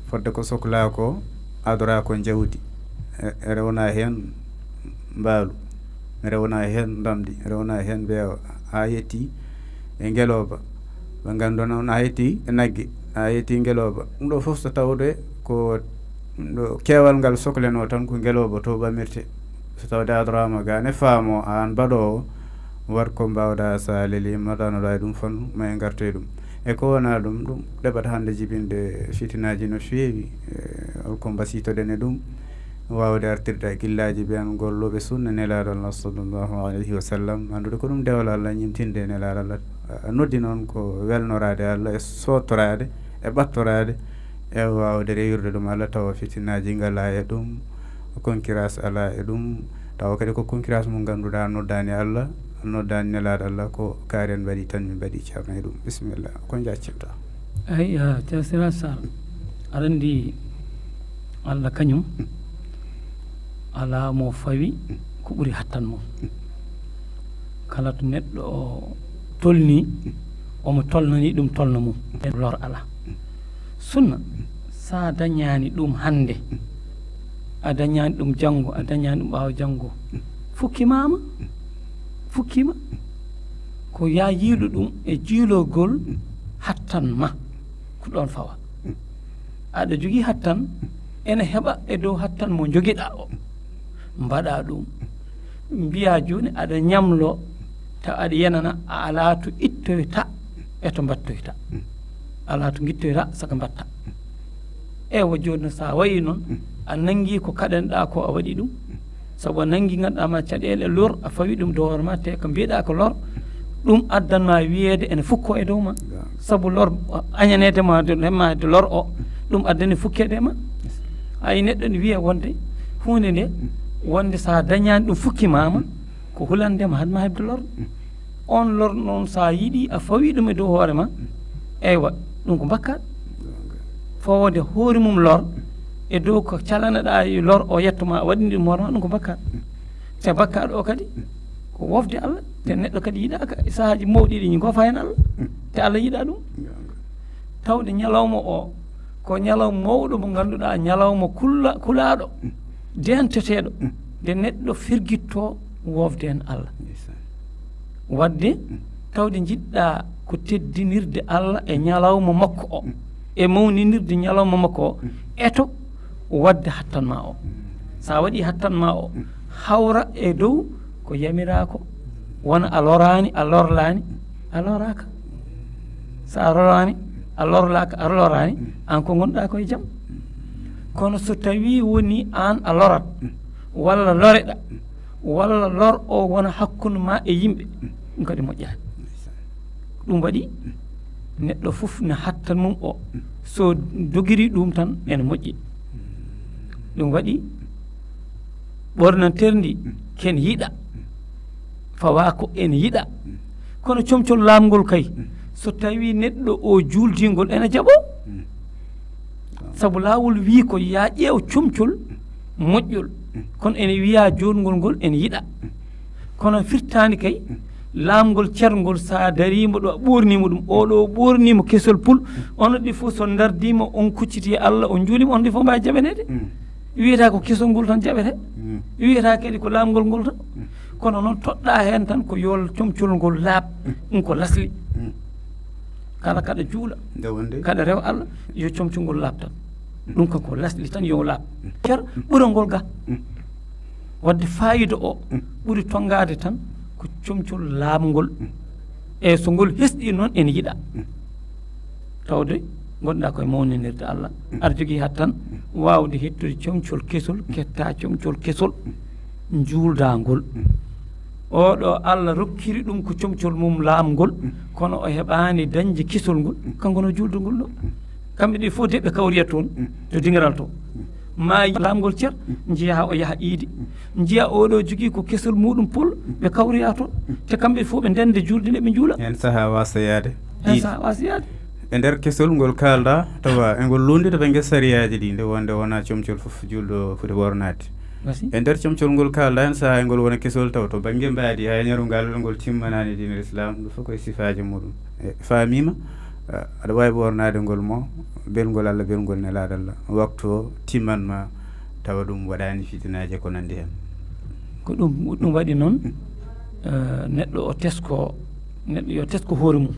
fodde ko soklaa ko, adora ko jawdi. E, e rewna heen mbaalu, rewna heen ndamdi, rewna heen mbeewa, haa yetti e ngelooba. Ɓe nganndu noon a yetti e nagge, a yetti ngelooba. Ɗum ɗo fof so tawde ko ɗum ɗo keewal ngal soklenoo tan ko ngelooba to ɓamirte. So tawde a adoraama ga ne faamo aan mbaɗoowo, waɗ ko mbaawɗa, so a leli immata no ɗawi ɗum fannu ma e ngarte ɗum. E ko wona ɗum, ɗum ɗeɓat hannde jibinde fitinaaji no feewi. E, holko mbasitoɗen e ɗum? Waawde artirde e gillaaji ɓeen gollooɓe sunna Nelaaɗo Allah sallallahu alayhi wa sallam, anndude ko ɗum dewal Allah, ñimtinde e Nelaaɗo Allah, a, noddi noon ko welnoraade Allah e sootoraade e ɓattoraade e waawde rewirde ɗum Allah, tawa fitinaaji ngalaa e ɗum, concurrence alaa e ɗum, tawa kadi ko concurrence mo ngannduɗaa noddaani Allah, noddaani Nelaaɗo Allah, ko kaari en mbaɗi tan, min mbaɗi ceerno e ɗum. Bisimilla, ko njaccinta? Eyi, ah, Ceerno Siraji Sar, aɗa anndi Allah kañum alaa mo fawi ko ɓuri hattan mum. Kala to neɗɗo o tolni, omo tolnani ɗum tolno mum. Lor alaa. Sunna, sa dañaani ɗum hannde, a dañaani ɗum janngo, a dañaani ɗum ɓaawo janngo, fukkimaama, fukkima. Ko ya yiilu ɗum e jiilogol hattan ma, ko ɗoon fawa. Aɗa jogii hattan, ene heɓa e dow hattan mo njogiɗaa o. Mbaɗa ɗum. Mbiya jooni aɗa ñamlo, taw aɗa yenana, a alaa to ittoyta e to mbattoyta. Alaa to ngittoyta, saka mbatta. Ewa, jooni no sa wayi noon, a nanngi ko kaɗanɗaa ko, a waɗi ɗum. Sabu a nanngi, ngannduɗaa ma caɗeele lor, a fawi ɗum dow hoore ma, te ko mbiɗa ko lor, ɗum addan ma wiyeede ene fukko e dow ma. Sabu lor, añaneede ma, de, ma de lor o, ɗum addani fukkeede ma. Ay, neɗɗo ne wiya wonde huunde nde, wonde sa dañaani ɗum fukki ma, ma, ko hulande ma, haɗ ma heɓde lor. On lor noon, sa yiɗi a fawi ɗum e dow hoore ma, eywa, ɗum ko bakkaat. Fawde hoore mum lor, e dow ko calanaɗaa e lor o yetto ma, a waɗini ɗum hoore ma, ɗum ko bakkaat. Te bakkaat o kadi, ko wofde Allah, te neɗɗo kadi yiɗaaka. E sahaaji mawɗi ɗi, gofa heen Allah, te Allah yiɗa ɗum. Tawde ñalawma o, ko ñalawma mawɗo mo ngannduɗaa, ñalawma kulla-, kulaaɗo, denteteeɗo, nde neɗɗo firgitto wofde heen Allah. Wadde tawde njiɗɗa ko teddinirde Allah e ñalawma makko o, e mawninirde ñalawma makko o, eto wadde hattan ma o. Sa waɗi hattan ma o, hawra e dow ko yamira ko, wona a loraani, a lorlaani, a loraaka. Sa a loraani, a lorlaaka, a loraani, an ko ngonɗa ko e jam. Kono so tawi woni an a lorat, walla loreɗa, walla lor o wona hakkunde ma e yimɓe, ɗum kadi moƴƴaani. Ɗum waɗi neɗɗo fof ne hattan mum o, so dogiri ɗum tan ene moƴƴi. Ɗum waɗi ɓornanteer ndi ken yiɗa, fawa ko ene yiɗa. Kono comcol laamgol kay, so tawi neɗɗo o juuldingol ene jaɓo. Sabu laawol wii ko ya ƴeew comcol moƴƴol, kono ene wiya joɗngol ngol ene yiɗa. Kono firtaani kay laamgol cerngol, sa darima ɗo a ɓornima ɗum, oɗo ɓornima kesol pul, onon ɗi fof so dardima on kucciti e Allah, on juulima, on ɗi fof mbawi jaɓaneede. Wiyata ko kesol ngol tan jaɓete. Wiyata kadi ko laamgol ngol tan. Kono noon toɗɗa heen tan ko yo comcol ngol laaɓ. Ɗum ko lasli. Kala kaɗa juula, nde wonde kaɗa rewa Allah, yo comcol ngol laaɓ tan. Ɗum kam ko lasli tan, yo laaɓ. Cer ɓurangol ga. Wadde fayida o ɓuri tonngaade tan ko comcol laamgol. E so ngol hesɗi noon ene yiɗa. Tawde ngonɗa koye mawninirde Allah, aɗa jogii hat tan waawde hettude comcol kesol, ketta comcol kesol, njuulda ngol. Oɗo Allah rokkiri ɗum ko comcol mum laamgol, kono o heɓaani dañde kesol ngol, kanko no juulda ngol ɗo. Kamɓe ɗi fof de ɓe kawriya toon to dingiral to. Ma laamgol cer, njiya o yaha iidi. Njiya oɗo jogii ko kesol muɗum pol, ɓe kawriya toon. Te kamɓe fof ɓe ndende juulde nde ɓe njuula. Heen sahaa waasa yaade. Heen sahaa waasa yaade. E nder kesol ngol kaalɗa, tawa e ngol lundi to bannge sariyaaji ɗi, nde wonde wona comcol fof juulɗo foti ɓornaade. Merci. E nder comcol ngol kaalɗa, heen sahaa e ngol wona kesol, taw to bannge mbaadi, hay ñaru ngal ngol timmanaani diine Islam, ɗum fof koye sifaaji muɗum. E, faamiima, eh, aɗa waawi ɓoornaade ngol mo, belngol Allah, belngol nelaaɗo Allah. Waktu o timman ma, tawa ɗum waɗaani fitinaaji e ko nanndi heen. Ko ɗum, ɗum waɗi noon, eh, neɗɗo o tesko, neɗɗo yo tesko hoore mum.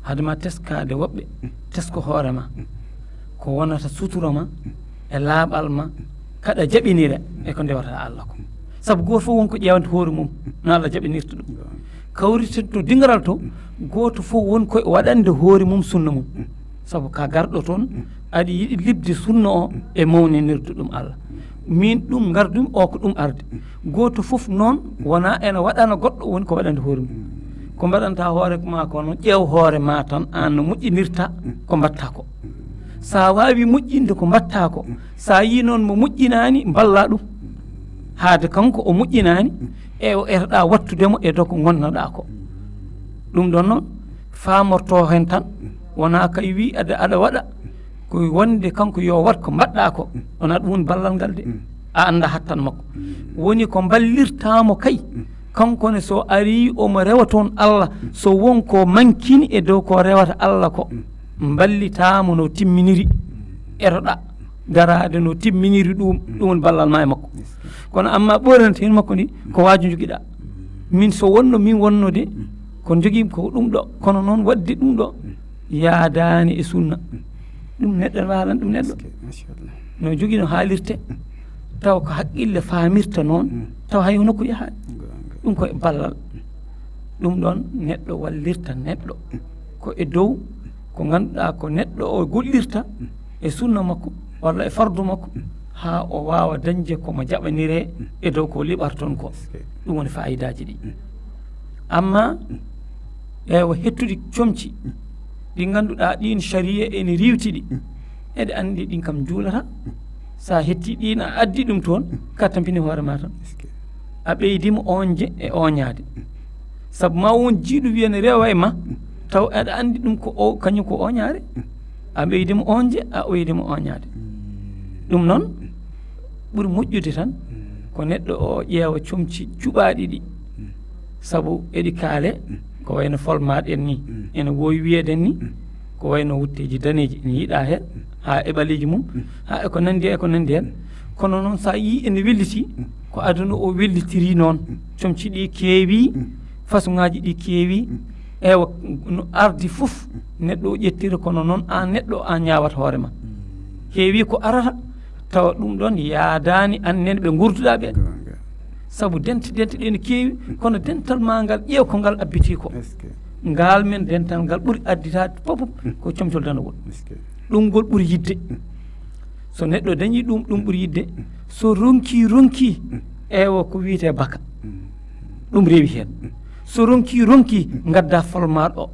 Hade ma teskaade woɓɓe, tesko hoore ma. Ko wonata sutura ma, e laaɓal ma, kaɗa jaɓinira e ko ndewata Allah ko. Sabu gooto fof won ko ƴeewanta hoore mum, no Allah jaɓinirta ɗum. Kawriten to dingiral to, gooto fof won ko waɗande hoore mum sunna mum. Sabu ka garɗo toon, aɗa yiɗi liɓde sunna o e mawninirde ɗum Allah. Min ɗum ngardumi, o ko ɗum arde. Gooto fof noon wona ene waɗana goɗɗo woni ko waɗande hoore mum. Ko mbaɗanta hoore ma ko noon, ƴeew hoore ma tan, aan no moƴƴinirta ko mbaɗta ko. Sa waawi moƴƴinde ko mbaɗta ko, sa yii noon mo moƴƴinaani, mballa ɗum. Haade kanko o moƴƴinaani, e o etoɗa wattude mo e dow ko ngonnoɗa ko. Ɗum ɗon noon, faamorto heen tan, wona kay wi aɗa, aɗa waɗa, ko wonde kanko yo waɗ ko mbaɗɗa ko, wona ɗum woni ballal ngal de. A annda hattan makko. Woni ko mballirta mo kay, kanko ne so ari omo rewa toon Allah, so won ko mankini e dow ko rewata Allah ko, mballita mo no timminiri, etoɗa daraade no timminiri ɗum, ɗum woni ballal ma e makko. Kono amma ɓoorante heen makko ndi, ko waaju jogiɗa. Min so wonno, min wonno de, ko jogimi ko ɗum ɗo, kono noon waɗde ɗum ɗo, yaadaani e sunna. Ɗum neɗɗo ne waalan ɗum neɗɗo. Machallah. No jogii no haalirte, taw ko haqqille faamirta noon, taw hay nokku yahaani. Goonga. Ɗum ko e ballal. Ɗum ɗon neɗɗo wallirta neɗɗo. Ko e dow, ko ngannduɗaa ko neɗɗo o gollirta e sunna makko, walla e fardu makko, haa o waawa dañde ko mo jaɓaniree e dow ko liɓarton ko. Ɗum woni faayidaaji ɗi. Amma, ewa, hettude comci ɗi ngannduɗaa ɗiin sariya ene riiwti ɗi. Eɗe anndi ɗin kam njuulata. Sa hetti ɗiin a addi ɗum toon, ka tampini hoore ma tan. A ɓeydima oñde e oñaade. Sabu ma won jiiɗo wiya ne rewa e ma, taw aɗa anndi ɗum ko o, kañum ko oñaare. A ɓeydima oñde, a ɓeydima oñaade. Ɗum noon, ɓuri moƴƴude tan, ko neɗɗo o ƴeewa comci cuɓaaɗi ɗi. Sabu eɗi kaale, ko wayno folmaaɗen ni, ene woowi wiyeeden ni, ko wayno wutteeji daneeji ene yiɗa heen, haa e ɓaleeji mum, haa e ko nanndi e ko nanndi heen. Kono noon, so a yii ene welliti, ko aduna o wellitiri noon. Comci ɗi keewi, Façon ngaji ɗi keewi. Ewa, no ardi fof neɗɗo o ƴettira, kono noon an neɗɗo an ñaawata hoore ma. Heewi ko arata tawa ɗum ɗon yaadaani an nen ɓe ngurduɗa ɓe. Sabu dente dente ɗe no keewi, kono dental ma ngal, ƴeew ko ngal abbiti ko. Ngal men dental ngal ɓuri additaade fof ko comcol danowol. Ɗum ngol ɓuri yidde. So neɗɗo dañi ɗum, ɗum ɓuri yidde. So ronki, ronki, ewa ko wiyete baka. Ɗum rewi heen. So ronki, ronki, ngadda falmaɗo o.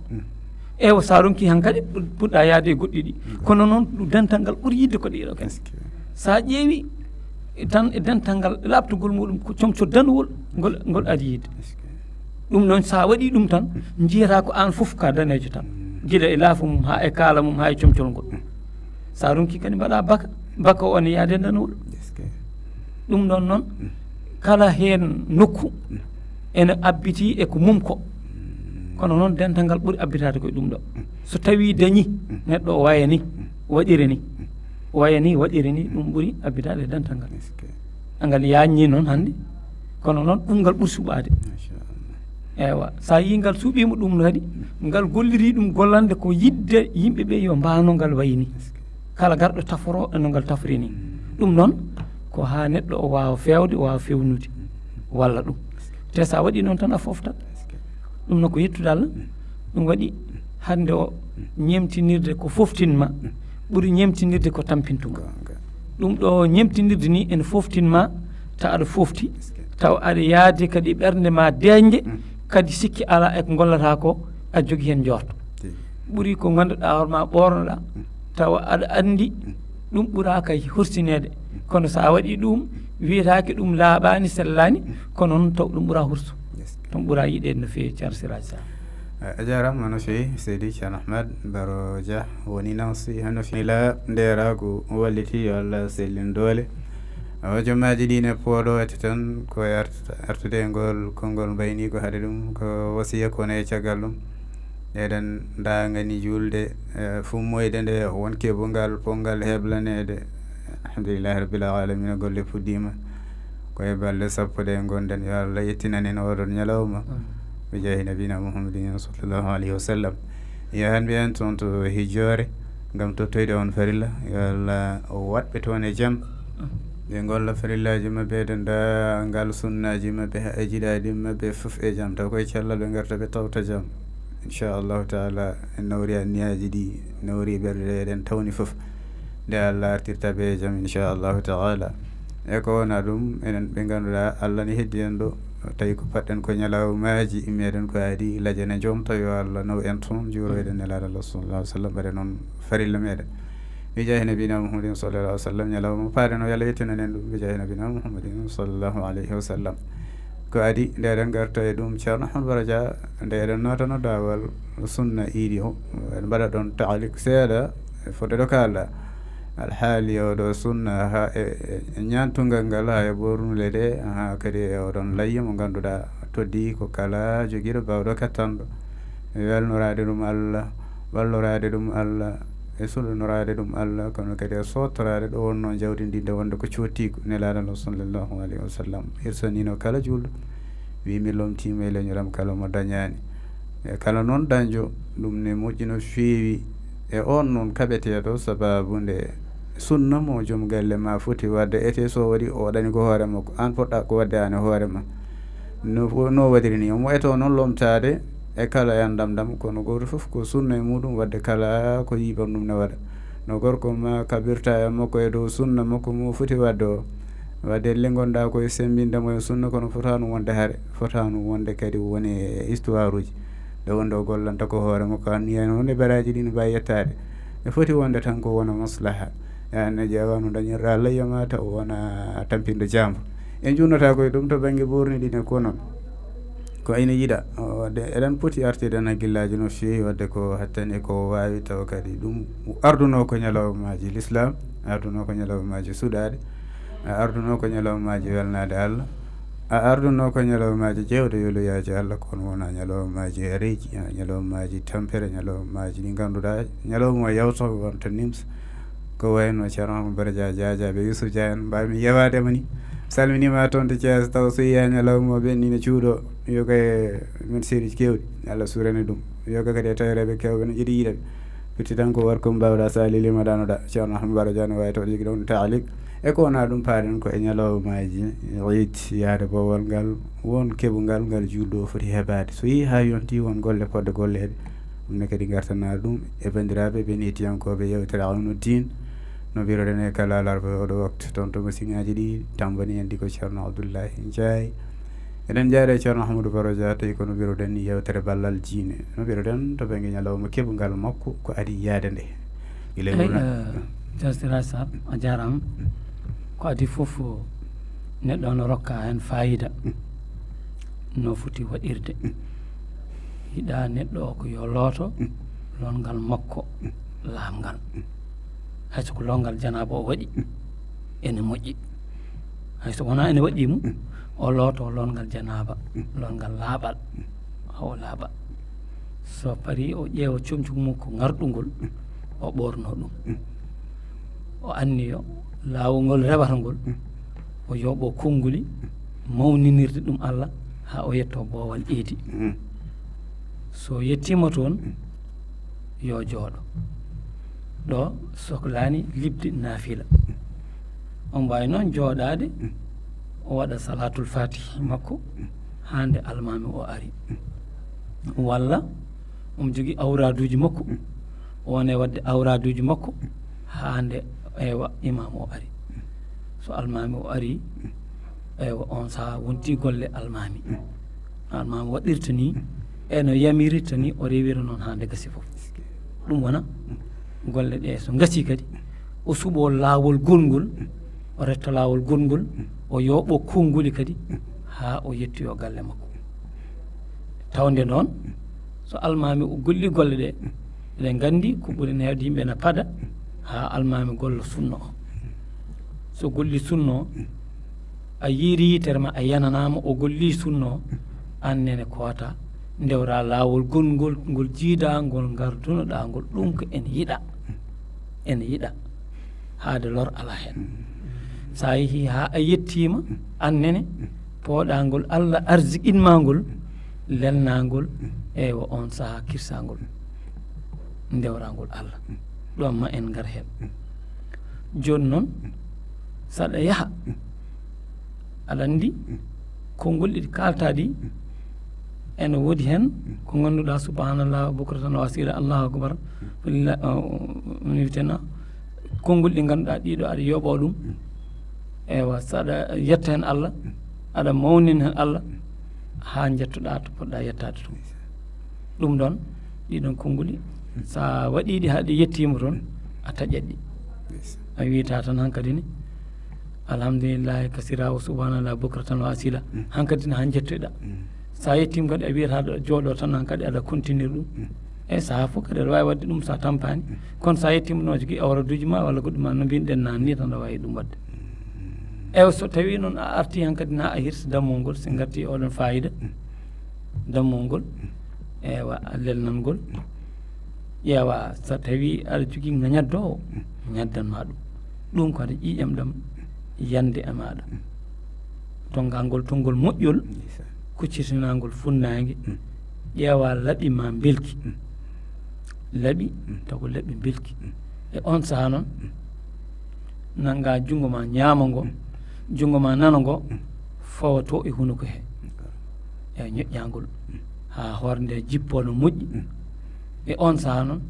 Ewa, sa ronki hankadi, puɗɗa yaade e goɗɗi ɗi. Kono noon, ɗum dental ngal ɓuri yidde ko ɗiɗo ken. Sa ƴeewi, tan e dental ngal, laaɓtugol muɗum ko comco danuwol, ngol, ngol adi yidde. Ɗum noon, sa waɗi ɗum tan, njiyata ko an fof ka danejo tan. Gila e laafa mum, ha e kaala mum, ha e comcol ngol. Sa ronki kadi mbaɗa baka, baka o ne yaade danuwol. Ɗum ɗon noon, kala heen nokku ene abbiti e ko mum ko. Kono noon, dental ngal ɓuri abbitaade koye ɗum ɗo. So tawi dañi, neɗɗo o waya ni, waɗire ni, waya ni, waɗire ni, ɗum ɓuri abbitaade e dental ngal. Ngal yañni noon hannde, kono noon, ɗum ngal ɓuri suɓaade. Ewa, sa yi ngal suɓima ɗum kadi, ngal golliri ɗum gollande ko yidde yimɓe ɓe yo mbaano ngal wayi ni. Kala garɗo taforo e no ngal tafri ni. Ɗum noon, ko ha neɗɗo o waawa feewde, o waawa feewnude, walla ɗum. Te sa waɗi noon tan, a foftat. Ɗum noon ko yettude Allah. Ɗum waɗi hannde o ñemtinirde ko foftin ma, ɓuri ñemtinirde ko tampintu ma. Ɗum ɗo ñemtinirde ni ene foftin ma, tawa aɗa fofti, tawa aɗa yaade kadi ɓernde ma deeƴnde, kadi sikki ala e ko gollata ko, a jogi heen njorto. Ɓuri ko ngannduɗaa hoore ma ɓoornoɗaa, tawa aɗa anndi ɗum ɓura kay hursineede. Kono so a waɗi ɗum, wiyetaake ɗum laaɓaani, sellaani, kono noon taw ɗum ɓura hurso. Ɗum ɓura yiɗeede no feewi, Ceerno Siraaj Sah. A jarama no feewi, Seydi Ceerno Ahmad Baro Dia woni nawsi hano fila nderaagu walliti, yo Allah sellin doole. Awa jomaaji ɗi ne pooɗo watti tan ko e art-, artude e ngol konngol mbayni ko haɗi ɗum, ko wasiya ko ne e caggal ɗum. Eɗen ndaangani juulde, eh, fummoyde nde won keɓungal ponngal heblaneede. Alhamdulillahi rabbil alamina, golle puɗɗiima. Ko e balɗe sappo ɗe ngonɗen, yo Allah yettinan en oɗon ñalawma. Bi jaahi nabina Muhammadin sallallahu alayhi wa sallam. Yo han mbiyen toon to Hijjoore, ngam tottoyde on farilla. Yo Allah waɗɓe toon e jam. Ɓe ngolla farillaaji maɓɓe, denndaangal sunnaaji maɓɓe, e jiɗaaɗi maɓɓe fof e jam. Taw koye cellal ɓe ngarta, ɓe tawta jam. Inchallahu taala, en nawri anniyaaji ɗi, nawri ɓerɗe, eɗen tawni fof. Nde Allah artirta ɓe e jam, inchallahu taala. E ko wona ɗum, enen ɓe ngannduɗaa Allah ne heddi en ɗo, tawi ko paɗɗen ko ñalawmaaji, meɗen ko adi lajana joom, tawi yo Allah naw en toon, juuroyɗen Nelaaɗo Allah sallallahu alaihi wa sallam, mbaɗen noon farilla meɗen. Bi jaahi nabina Muhammadin sallallahu alaihi wa sallam, ñalawma paaɗen o, yo Allah yettinan en ɗum, bi jaahi nabina Muhammadin sallallahu alaihi wa sallam. Ko adi, nde eɗen ngarta e ɗum, Ceerno Ahmad Baro Dia, nde eɗen naatano daawal sunna iidi o, en mbaɗa ɗon taalik seeɗa, e fodde ɗo kaalɗa. Alhaali oɗo sunna, ha e, e, e ñaantungal ngal, ha e ɓornule ɗe, ha kadi e oɗon layya mo ngannduɗaa toddi ko kala jogiiɗo baawɗo kattanɗo. E welnoraade ɗum Allah, walloraade ɗum Allah, e suɗonoraade ɗum Allah, kono kadi e sootoraade ɗo wonno jawdi ndi nde wonde ko coottiigu Nelaaɗo no sallallahu alaihi wa sallam. Hirsanino kala juulɗo, wi mi lomtiima e leñol am kala mo dañaani. E kala noon dañjo, ɗum ne moƴƴi no feewi. E on noon kaɓeteeɗo, sababu nde sunna mo joom galle ma foti waɗde, ete so waɗi o waɗani ko hoore makko, an poɗɗa ko waɗde an e hoore ma. No fo-, no waɗiri ni, omo eto noon lomtaade e kala yan dam dam, kono gooto fof ko sunna e muɗum waɗde kala ko yiɓam ɗum ne waɗa. No gorko ma kaɓirta e makko e dow sunna makko mo foti waɗde o, waɗde lingonɗa ko e semmbinde mo e sunna, kono fotaano wonde hare, fotaano wonde kadi woni e histoire uji. Nde wonde o gollanta ko hoore makko, anniyani wonde baraaji ɗi no mbawi yettaade. Ɓe foti wonde tan ko wona maslaha. Yani ne ƴeewa no dañirɗa layya ma taw wona tampinde jaambo. En junnata koye ɗum to bannge ɓorni ɗi ne ko noon. Ko ene yiɗa, o, waɗde eɗen poti artirde en hakkillaaji no feewi, waɗde ko hattani e ko waawi, tawa kadi ɗum arduno ko ñalawmaaji l'islam, arduno ko ñalawmaaji suɗaaɗi, a arduno ko ñalawmaaji welnaade Allah, a arduno ko ñalawmaaji ƴeewde weloyaaji Allah, kono wona ñalawmaaji reeji, ñalawmaaji tampere, ñalawmaaji ɗi ngannduɗaa, ñalawma yawto wonta nims. Ko wayno Ceerno Amadou Bara Dia, Dia Dia ɓe Youssouf Dia en, mbawmi yewaade mo ni. Salminiima toon to Thiès, taw so yiyaa ñalawma o ɓenni ne cuuɗo. Yo kay, men seeɗiiji keewɗi, Allah suurani ɗum. Yo kay kadi e tawereeɓe keewɓe no jiɗi yiɗeɓe. Firti tan ko war ko mbaawɗa, so a lelima ɗa no ɗa. Ceerno Ahmadu Baro Dia no waawi taw jogi ɗon taalik. E ko wona ɗum paaɗen ko e ñalawmaaji iid, yaade boowal ngal, won keɓungal ngal juulɗo o foti heɓaade. So yii haa yonti won golle poɗɗe golleede, ɗum ne kadi ngartana ɗum e banndiraaɓe ɓen hettiyankooɓe yeewtere Awnu Diin. No mbiruɗen e kala alarba e oɗo waktu, toon to masiŋaaji ɗi, tammbani en ɗi ko Ceerno Abdullahi Njaay. Eɗen njaara e Ceerno Ahmadou Baro Dia, tawi ko no mbiruɗen ni yeewtere ballal diine. No mbiruɗen to bannge ñalawma keɓungal makko ko adi yaade nde. Gila Eyi, wona- eh, Ceerno Siraaj Sar, a jaaraama. Ko adi fof, neɗɗo no rokka heen faayiida. No foti waɗirde. Yiɗa neɗɗo o ko yo looto, longal makko, laaɓngal. Hay so ko longal janaaba o waɗi, ene moƴƴi. Hay so wonaa ene waɗi mum, o looto longal janaaba, longal laaɓal, haa o laaɓa. So parii, o ƴeewa comci mum ko ŋarɗungol, o ɓoorno ɗum. O anniyo laawol ngol rewata ngol, o yooɓo konnguli, mawninirde ɗum Allah, haa o yetto boowal iidi. So yettiima toon, yo jooɗo. Ɗo soklaani liɓde naafila. Omo waawi noon jooɗaade, o waɗa salaatul faatihi makko haa nde almaami o ari. Walla omo jogii awraaduuji makko, o wona e waɗde awraaduuji makko haa nde, eywa, imaam o ari. So almaami o ari, eywa, on sahaa wonti golle almaami. No almaami waɗirta ni, e no yamirirta ni, o rewira noon haa nde gasi fof. Ɗum wona golle ɗe so ngasi kadi, o suɓo laawol gongol, o retta laawol gongol, o yooɓo konnguli kadi haa o yettoyo galle makko. Tawde noon, so almaami o golli golle ɗe, eɗen nganndi ko ɓuri neewde yimɓe na paɗa haa almaami golla sunna o. So golli sunna o, a yiiri yitere ma, a yananaama o golli sunna o, aan nene koota, ndewra laawol gongol, ngol jiidaa, ngol ngardunoɗaa ngol, ɗum ko ene yiɗa. Ene yiɗa. Haade lor alaa heen. So a yehii haa a yettiima, aan nene, pooɗaangol Allah arsiqinmaa ngol, lelnaangol, eywa, oon sahaa kirsaangol, ndewraangol Allah. Ɗoon ma en ngar heen. Jooni noon, so aɗa yaha, aɗa anndi, konngol ɗi kaaltaa ɗi, ene woodi heen ko ngannduɗaa, subhanallah, bukratan wa asila, Allahu akbar, walillah, uh, mi wiyeteno, konngol ɗi ngannduɗaa ɗiɗo aɗa yooɓoo ɗum. Eywa, so aɗa yetta heen Allah, aɗa mawnina heen Allah, haa njettoɗaa to poɗɗaa yettaade to. Ɗum ɗoon, ɗiɗon konnguli, so a waɗii ɗi haa ɗi yettiima toon, a taƴat ɗi. A wiyata tan hankadi ni, alhamdulillahi kasira wa subhanallah bukratan wa asila. Hankadi ne haa njettoɗaa. So a yettiima kadi, a wiyata aɗa jooɗo tan, hankadi aɗa continue ɗum. E sahaa fof kadi aɗa waawi waɗde ɗum so a tampaani. Kono so a yettiima no jogii awraduuji ma walla goɗɗum ma no mbin-ɗen naane ni tan aɗa waawi ɗum waɗde. Eywa, so tawii noon a artii hankadi na a hirsi dammol ngol, so ngartii oɗon faayiida, dammol ngol, eywa, lelnangol. Ƴeewa, so tawii aɗa jogii ñaddoowo, ñaddan ma ɗum. Ɗum ko aɗa ƴiiƴam ɗam yande e maaɗa. Tonngangol tonngol moƴƴol, kuccitinaangol funnaange, ƴeewa laɓi ma mbelki. Laɓi, taw ko laɓi mbelki. E oon sahaa noon, nannga junngo ma ñaamo ngo, junngo ma nano ngo, fawa to e hunuko he. E ñoƴƴangol, haa hoore nde jippoo no moƴƴi. E oon sahaa noon,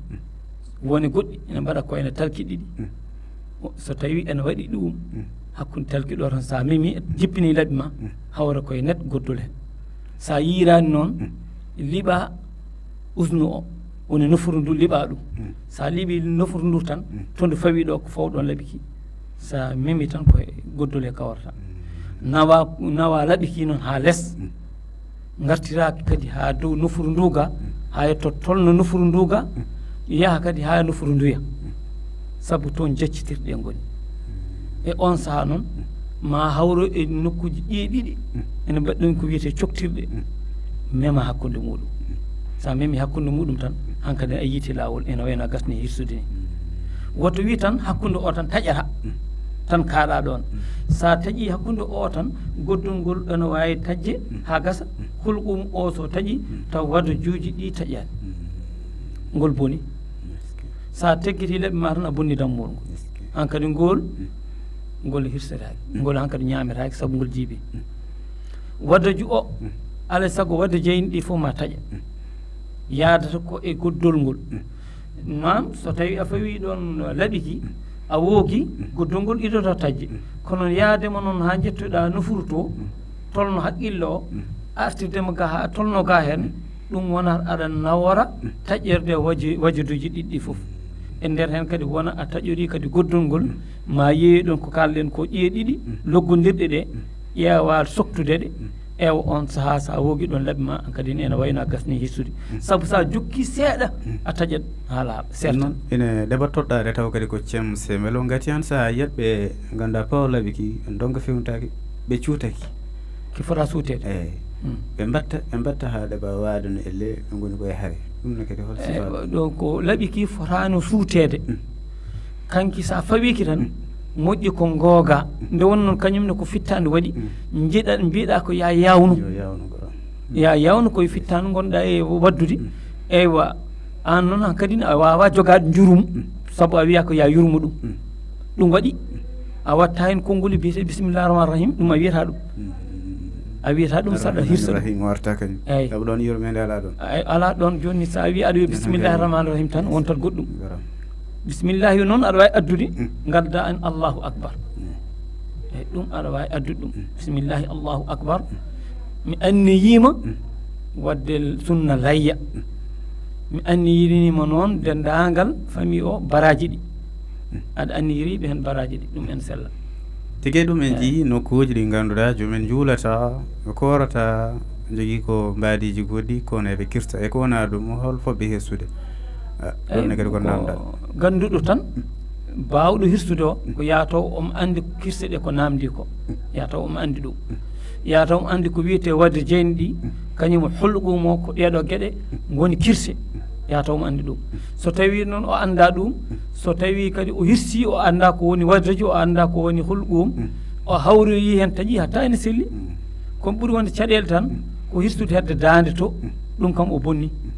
woni goɗɗi ene mbaɗa ko ene talki ɗiɗi. So tawii ene waɗi ɗum, hakkunde talki ɗo tan, so a memi, jippini laɓi ma, hawra koye net goddol he. So a yiiraani noon, liɓa usnu o, woni nofuru ndu liɓa ɗum. So a liɓi nofuru ndu tan, to ndu fawi ɗo, ko faw ɗon laɓi ki. So a memi tan, ko e goddol he kawrata. Nawa, nawa laɓi ki noon haa les. Ngartiraaki kadi haa dow nofuru ndu ga, haa yetto tolno nofuru ndu ga, yaha kadi haa nofuru nduya. Sabu toon jaccitirɗe ngoni. E oon sahaa noon, ma hawro e nokkuuji ɗi e ɗiɗi, ene mbaɗi ɗum ko wiyetee coktirɗe, mema hakkunde muɗum. So a memi hakkunde muɗum tan, hankadi a yiiti laawol, ene wayno a gasni hirsude ni. Woto wi tan hakkunde o tan taƴata. tan kaaɗa ɗon. Sa taƴi hakkunde o tan, goddol ngol ene wawi taƴde ha gasa. Hulqum o so taƴi, taw wadajuuji ɗi taƴani. Ngol boni. Sa teggiti leɓɓe ma tan, a bonni dammol ngol. Hankadi ngol, ngol hirsetaake. Ngol hankadi ñaametaake sabu ngol jiibi. Wadaju o, alay sago wadda jeyni ɗi fof ma taƴa. Yaadata ko e goddol ngol. Naam, so tawi a fawi ɗon laɓi ki, a woogi, goddol ngol idoto taƴde. Kono yaadema noon ha jettoɗa nofuru to, tolno haqqille o, artirdema ga ha tolno ga hen, ɗum wonata aɗa nawora taƴirde waji-, wajaduuji ɗiɗɗi fof. E nder hen kadi wona a taƴori kadi goddol ngol, ma yeeyi ɗon ko kalɗen ko ƴiye ɗiɗi loggodirɗe ɗe, ƴeewa soktude ɗe, ewa on saha sa woogi ɗon laɓi ma, an kadi ene wayno a gasni hissude. Sabu sa jokki seeɗa, a taƴat ha laaɓa, serta. Noon, ene ɗeɓa toɗɗaade taw kadi ko cem semelo. Ngati han saha yetɓe ngannduɗaa pawa laɓi ki, ndonga fewntaaki, ɓe cuutaki. Ki fota suuteede. Eeyi. Mm. Ɓe mbatta, ɓe mbatta haa ɗeɓa waade no elle, ɓe ngoni koye hare. Ɗum ne kadi hol Eh, sifa? Ɗo ko laɓi ki fotaano suuteede. Mm. Kanki sa fawi ki tan, Mm. moƴƴi ko ngooga. Mm. Nde won noon kañum ne ko fittaande waɗi, Mm. njiɗa, mbiɗa ko ya yawnu. Yo yawnu ko ɗon. Mm. Ya yawnu koye fittaande ngonɗa e waddude. Mm. Eywa, aan noon han kadi a wawa jogaade njurum, Mm. sabu a wiya ko ya yurmo ɗum. Mm. Ɗum waɗi, a watta hen konngol biyete bisimillahi rahmani rahim, ɗum a wiyata ɗum. Mm. A wiyata ɗum saɗa Arrahmani hirsude. Rahim warta kañum. Eeyi. Sabu ɗon yurmeende alaa ɗon. Ay, alaa ɗon jooni sa wi aɗa wiya Ɗum bisimillahi hankadi. Rahmani rahim tan, wontat goɗɗum. Garam. Bisimillahi noon aɗa wawi addude, Mm. ngadda en Allahu akbar. Mm. Eeyi, ɗum aɗa wawi addude ɗum. Mm. Bisimillahi Allahu akbar. Mi anniyima Mm. wadde sunna layya. Mm. Mi anniyinima noon denndaangal famille o baraaji ɗi. Mm. Aɗa anniyiriɓe heen baraaji ɗi, ɗum en sella. Tigi ɗum en Eeyi. Njiyii nokkuuji ɗi ngannduɗaa joom en njuulata, ɓe koorata, njogii ko mbaadiiji goɗɗi, kono eɓe kirsa. E ko wonaa ɗum, hol fotɓe hirsude? Ah, ɗum Eeyi, ne kadi ko ko namdal. Gannduɗo tan, Mm. baawɗo hirsude o, Mm. ko yaa taw omo anndi kirse ɗe ko namdi ko. Mm. Yaa taw omo anndi ɗum. Mm. Yaa taw omo anndi ko wiyetee wadde jeyndi ɗi, Mm. kañum hulqum o ko ɗeeɗo geɗe Mm. ngoni kirse. Mm. Yaa taw omo anndi ɗum. Mm. So tawi noon o annda ɗum, Mm. so tawi kadi o hirsi, o annda ko woni waddeji, o annda ko woni hulqum, Mm. o hawroyi heen taƴi hatta ene selli. Mm. Kono ɓuri wonde caɗeele tan, Mm. ko hirsude hedde daande to, Mm. ɗum kam o bonni. Mm.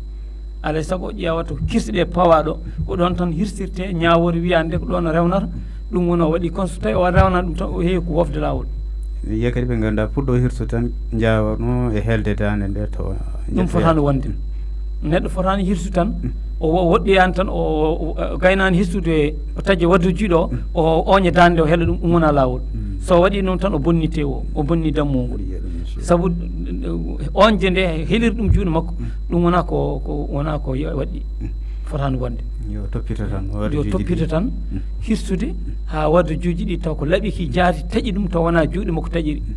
Alay sago o ƴeewata ko kirse ɗe pawaɗo, ko ɗon tan hirsirte, ñaawoore wiyande ko ɗon o rewnata, ɗum woni o waɗi. Kono so tawi o rewnata ɗum tan, o heewi ko wofde laawol. Wiya kadi ɓe ngannduɗaa puɗɗo hirsude tan, njaawarno e helde daande nde to Ɗum fotaano wonde. Neɗɗo fotaano hirsude tan, Mm. o wo-, woɗɗoyaani tan, o, o, o gaynaani hirsude, o taƴa waddude jiiɗo o, Mm. o ooña daande nde, o heɗa ɗum, ɗum wona laawol. Mm. So waɗi noon tan, o bonnitte o, o bonni dammuwol ngol. Wiya ɗum, monsieur. Sabu, eh, oñde nde, helirde ɗum juuɗe makko, Mm. ɗum wona ko, ko, wona ko yo-, waɗɗi. Mm. Fotaano wonde. Yo toppito tan, Yo waddujuuji toppito ɗi. Tan, Mm. hirsude, Mm. haa waddujuuji ɗi taw ko laɓi ki jaati, taƴi ɗum taw wona juuɗe makko taƴiri. Mm.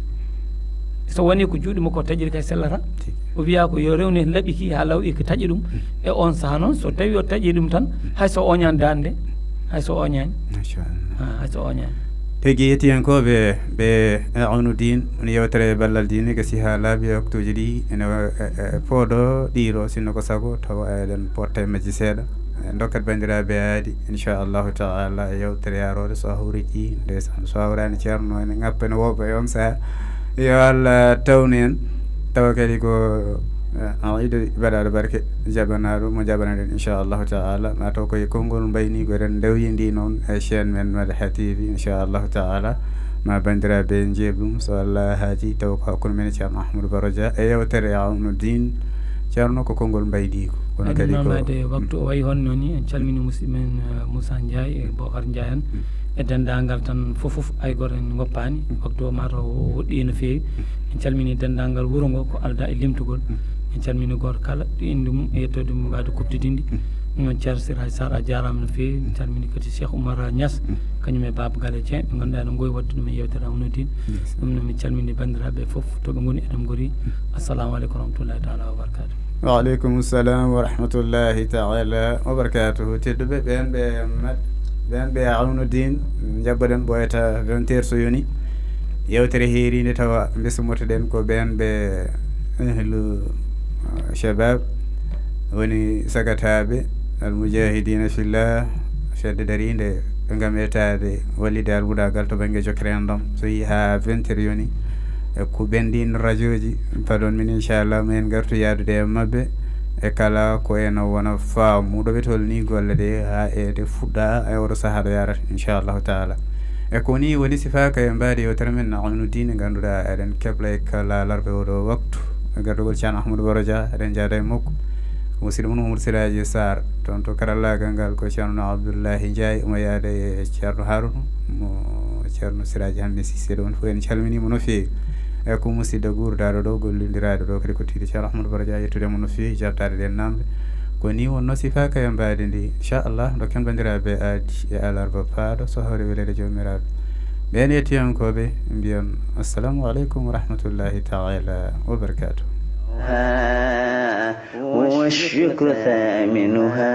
So woni ko juuɗe makko taƴiri kay sellata. Tigi. O wiya ko yo rewne laɓi ki haa law e ko taƴi ɗum. Mm. E on saha noon, so tawi o taƴi ɗum tan, Mm. hay so oñaani daande, hay so oñaani. Machallah. Ah, hay so oñaani. Tigi yettiyankooɓe ɓe, e Awnu Diin, woni yewtere ballal diine, gasi haa laabi e waktuuji ɗi, ene wa-, e, e, poodo ɗiiro, sinno ko sago, tawa eɗen potta e majji seeɗa. E, ndokkat banndiraaɓe aadi, inchallahu taala, e yewtere yaroore, so a hawriji, ndeysaan, so hawraani ceerno, ene ŋappa, ene wooɓa e on saha. Yo Allah tawnu en, tawa kadi ko, e, Aïda baɗaaɗo barke, jaɓanaaɗo mo jaɓanaɗen, inchallahu taala. Ma taw koye konngol mbayniigo eɗen ndewyindi noon e chaîne men Madha T V, inchallahu taala. Ma banndiraaɓe njeeɓ ɗum, so Allah haaji, taw ko hakkunde men e ceerno Ahmadou Baro Dia e yewtere Awnu Diin. Ceerno, ko konngol mbayniigo. Kono kadi ko Made waktu o wayi honno ni, en calmini musidɓe men, eh, Moussa Ndiaye e Bocar Ndiaye en, Mm. e denndaangal tan fof, fof, hay gooto en ngoppaani. Mm. Waktu o mataw o woɗɗi no feewi. Mm. En calmini denndaangal wuro ngo ko aldaa e limtugol. Mm. En calmini gooto kala, ɗo innde mum e yettoode mum waawde kuɓtodinde. Mm. Ɗum noon Ceerno Siraji Sarr, a jaaraama no feewi. En calmini kadi Cheikh Oumar Niass, Mm. kañum e Baba Gale Dieng, ɓe ngannduɗaa ene ngowi waɗde ɗum e yewtere Awnu Diin. Yes. Ɗum noon min calmini banndiraaɓe fof to ɓe ngoni, eɗen ngori. Mm. Assalamu aleykum wa rahmatullahi taala wa barakatuh. Wa aleykum salam wa rahmatullahi taala wa barakatuh. Tedduɓe, ɓeen ɓe mat-, ɓeen ɓe Awnu Diin, njabboɗen ɓooyata vingt heures so yoni. Yewtere heeriinde tawa mbismotoɗen ko ɓeen ɓe ahlu, uh, shabab, woni sagataaɓe, al mujahidina fillah, fedde dariinde Ngam etaade wallide alwuɗaagal to bannge jokkere enɗam, so yii haa vingt heures yoni, e ko ɓenndin rajooji, paɗon min, inchallah, ma en ngartu yaadude e maɓɓe, e kala ko ena wona faamuɗo ɓe tolni golle ɗe haa ede fuɗɗa e oɗo sahaa ɗo yarata, inchallahu taala. E ko ni woni sifaaka e mbaadi yewtere men, na Aynu Diine, ngannduɗaa eɗen kebla e kala larɓe oɗo waktu. E gardugol Ceerno Ahmadou Baro Dia, eɗen njaada e makko. Musidɗo mon Mamadou Siraji Sarr, toon to karallaagal ngal ko Ceerno Abdoullahi Ndiaye, omo yaada e Ceerno Haruna, mo Ceerno Siraji Hammet Sise, ɗo on fof en calminii mo no feewi. E ko musidɗo guurdaaɗo ɗo, gollondiraaɗo ɗo kadi ko tiiɗi Ceerno Ahmadou Baro Dia, yettude mo no feewi, jaabtaade ɗen namde. Ko ni wonno sifaaka e mbaadi ndi, inchallah, dokken banndiraaɓe aadi e alarba paaɗo, so hawri weleede Joomiraaɗo. Ɓeen yettiyankooɓe mbiyan, assalamu aleykum wa rahmatullahi taala wa barakatuh. والشكر ثامنها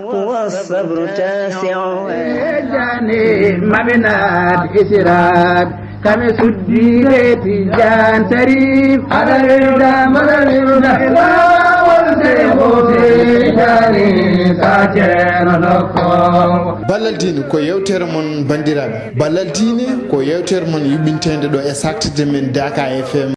والصبر تاسعها. Jani mabinat isirat kame suddi leti jan sarif. Ada wirda mada wirda wal seyhu tijani sa ceerno dokko. Ballal diine ko yewtere mon banndiraaɓe. Ballal diine ko yewtere mon yuɓɓinteende ɗo e saaktirde men Daaka F M.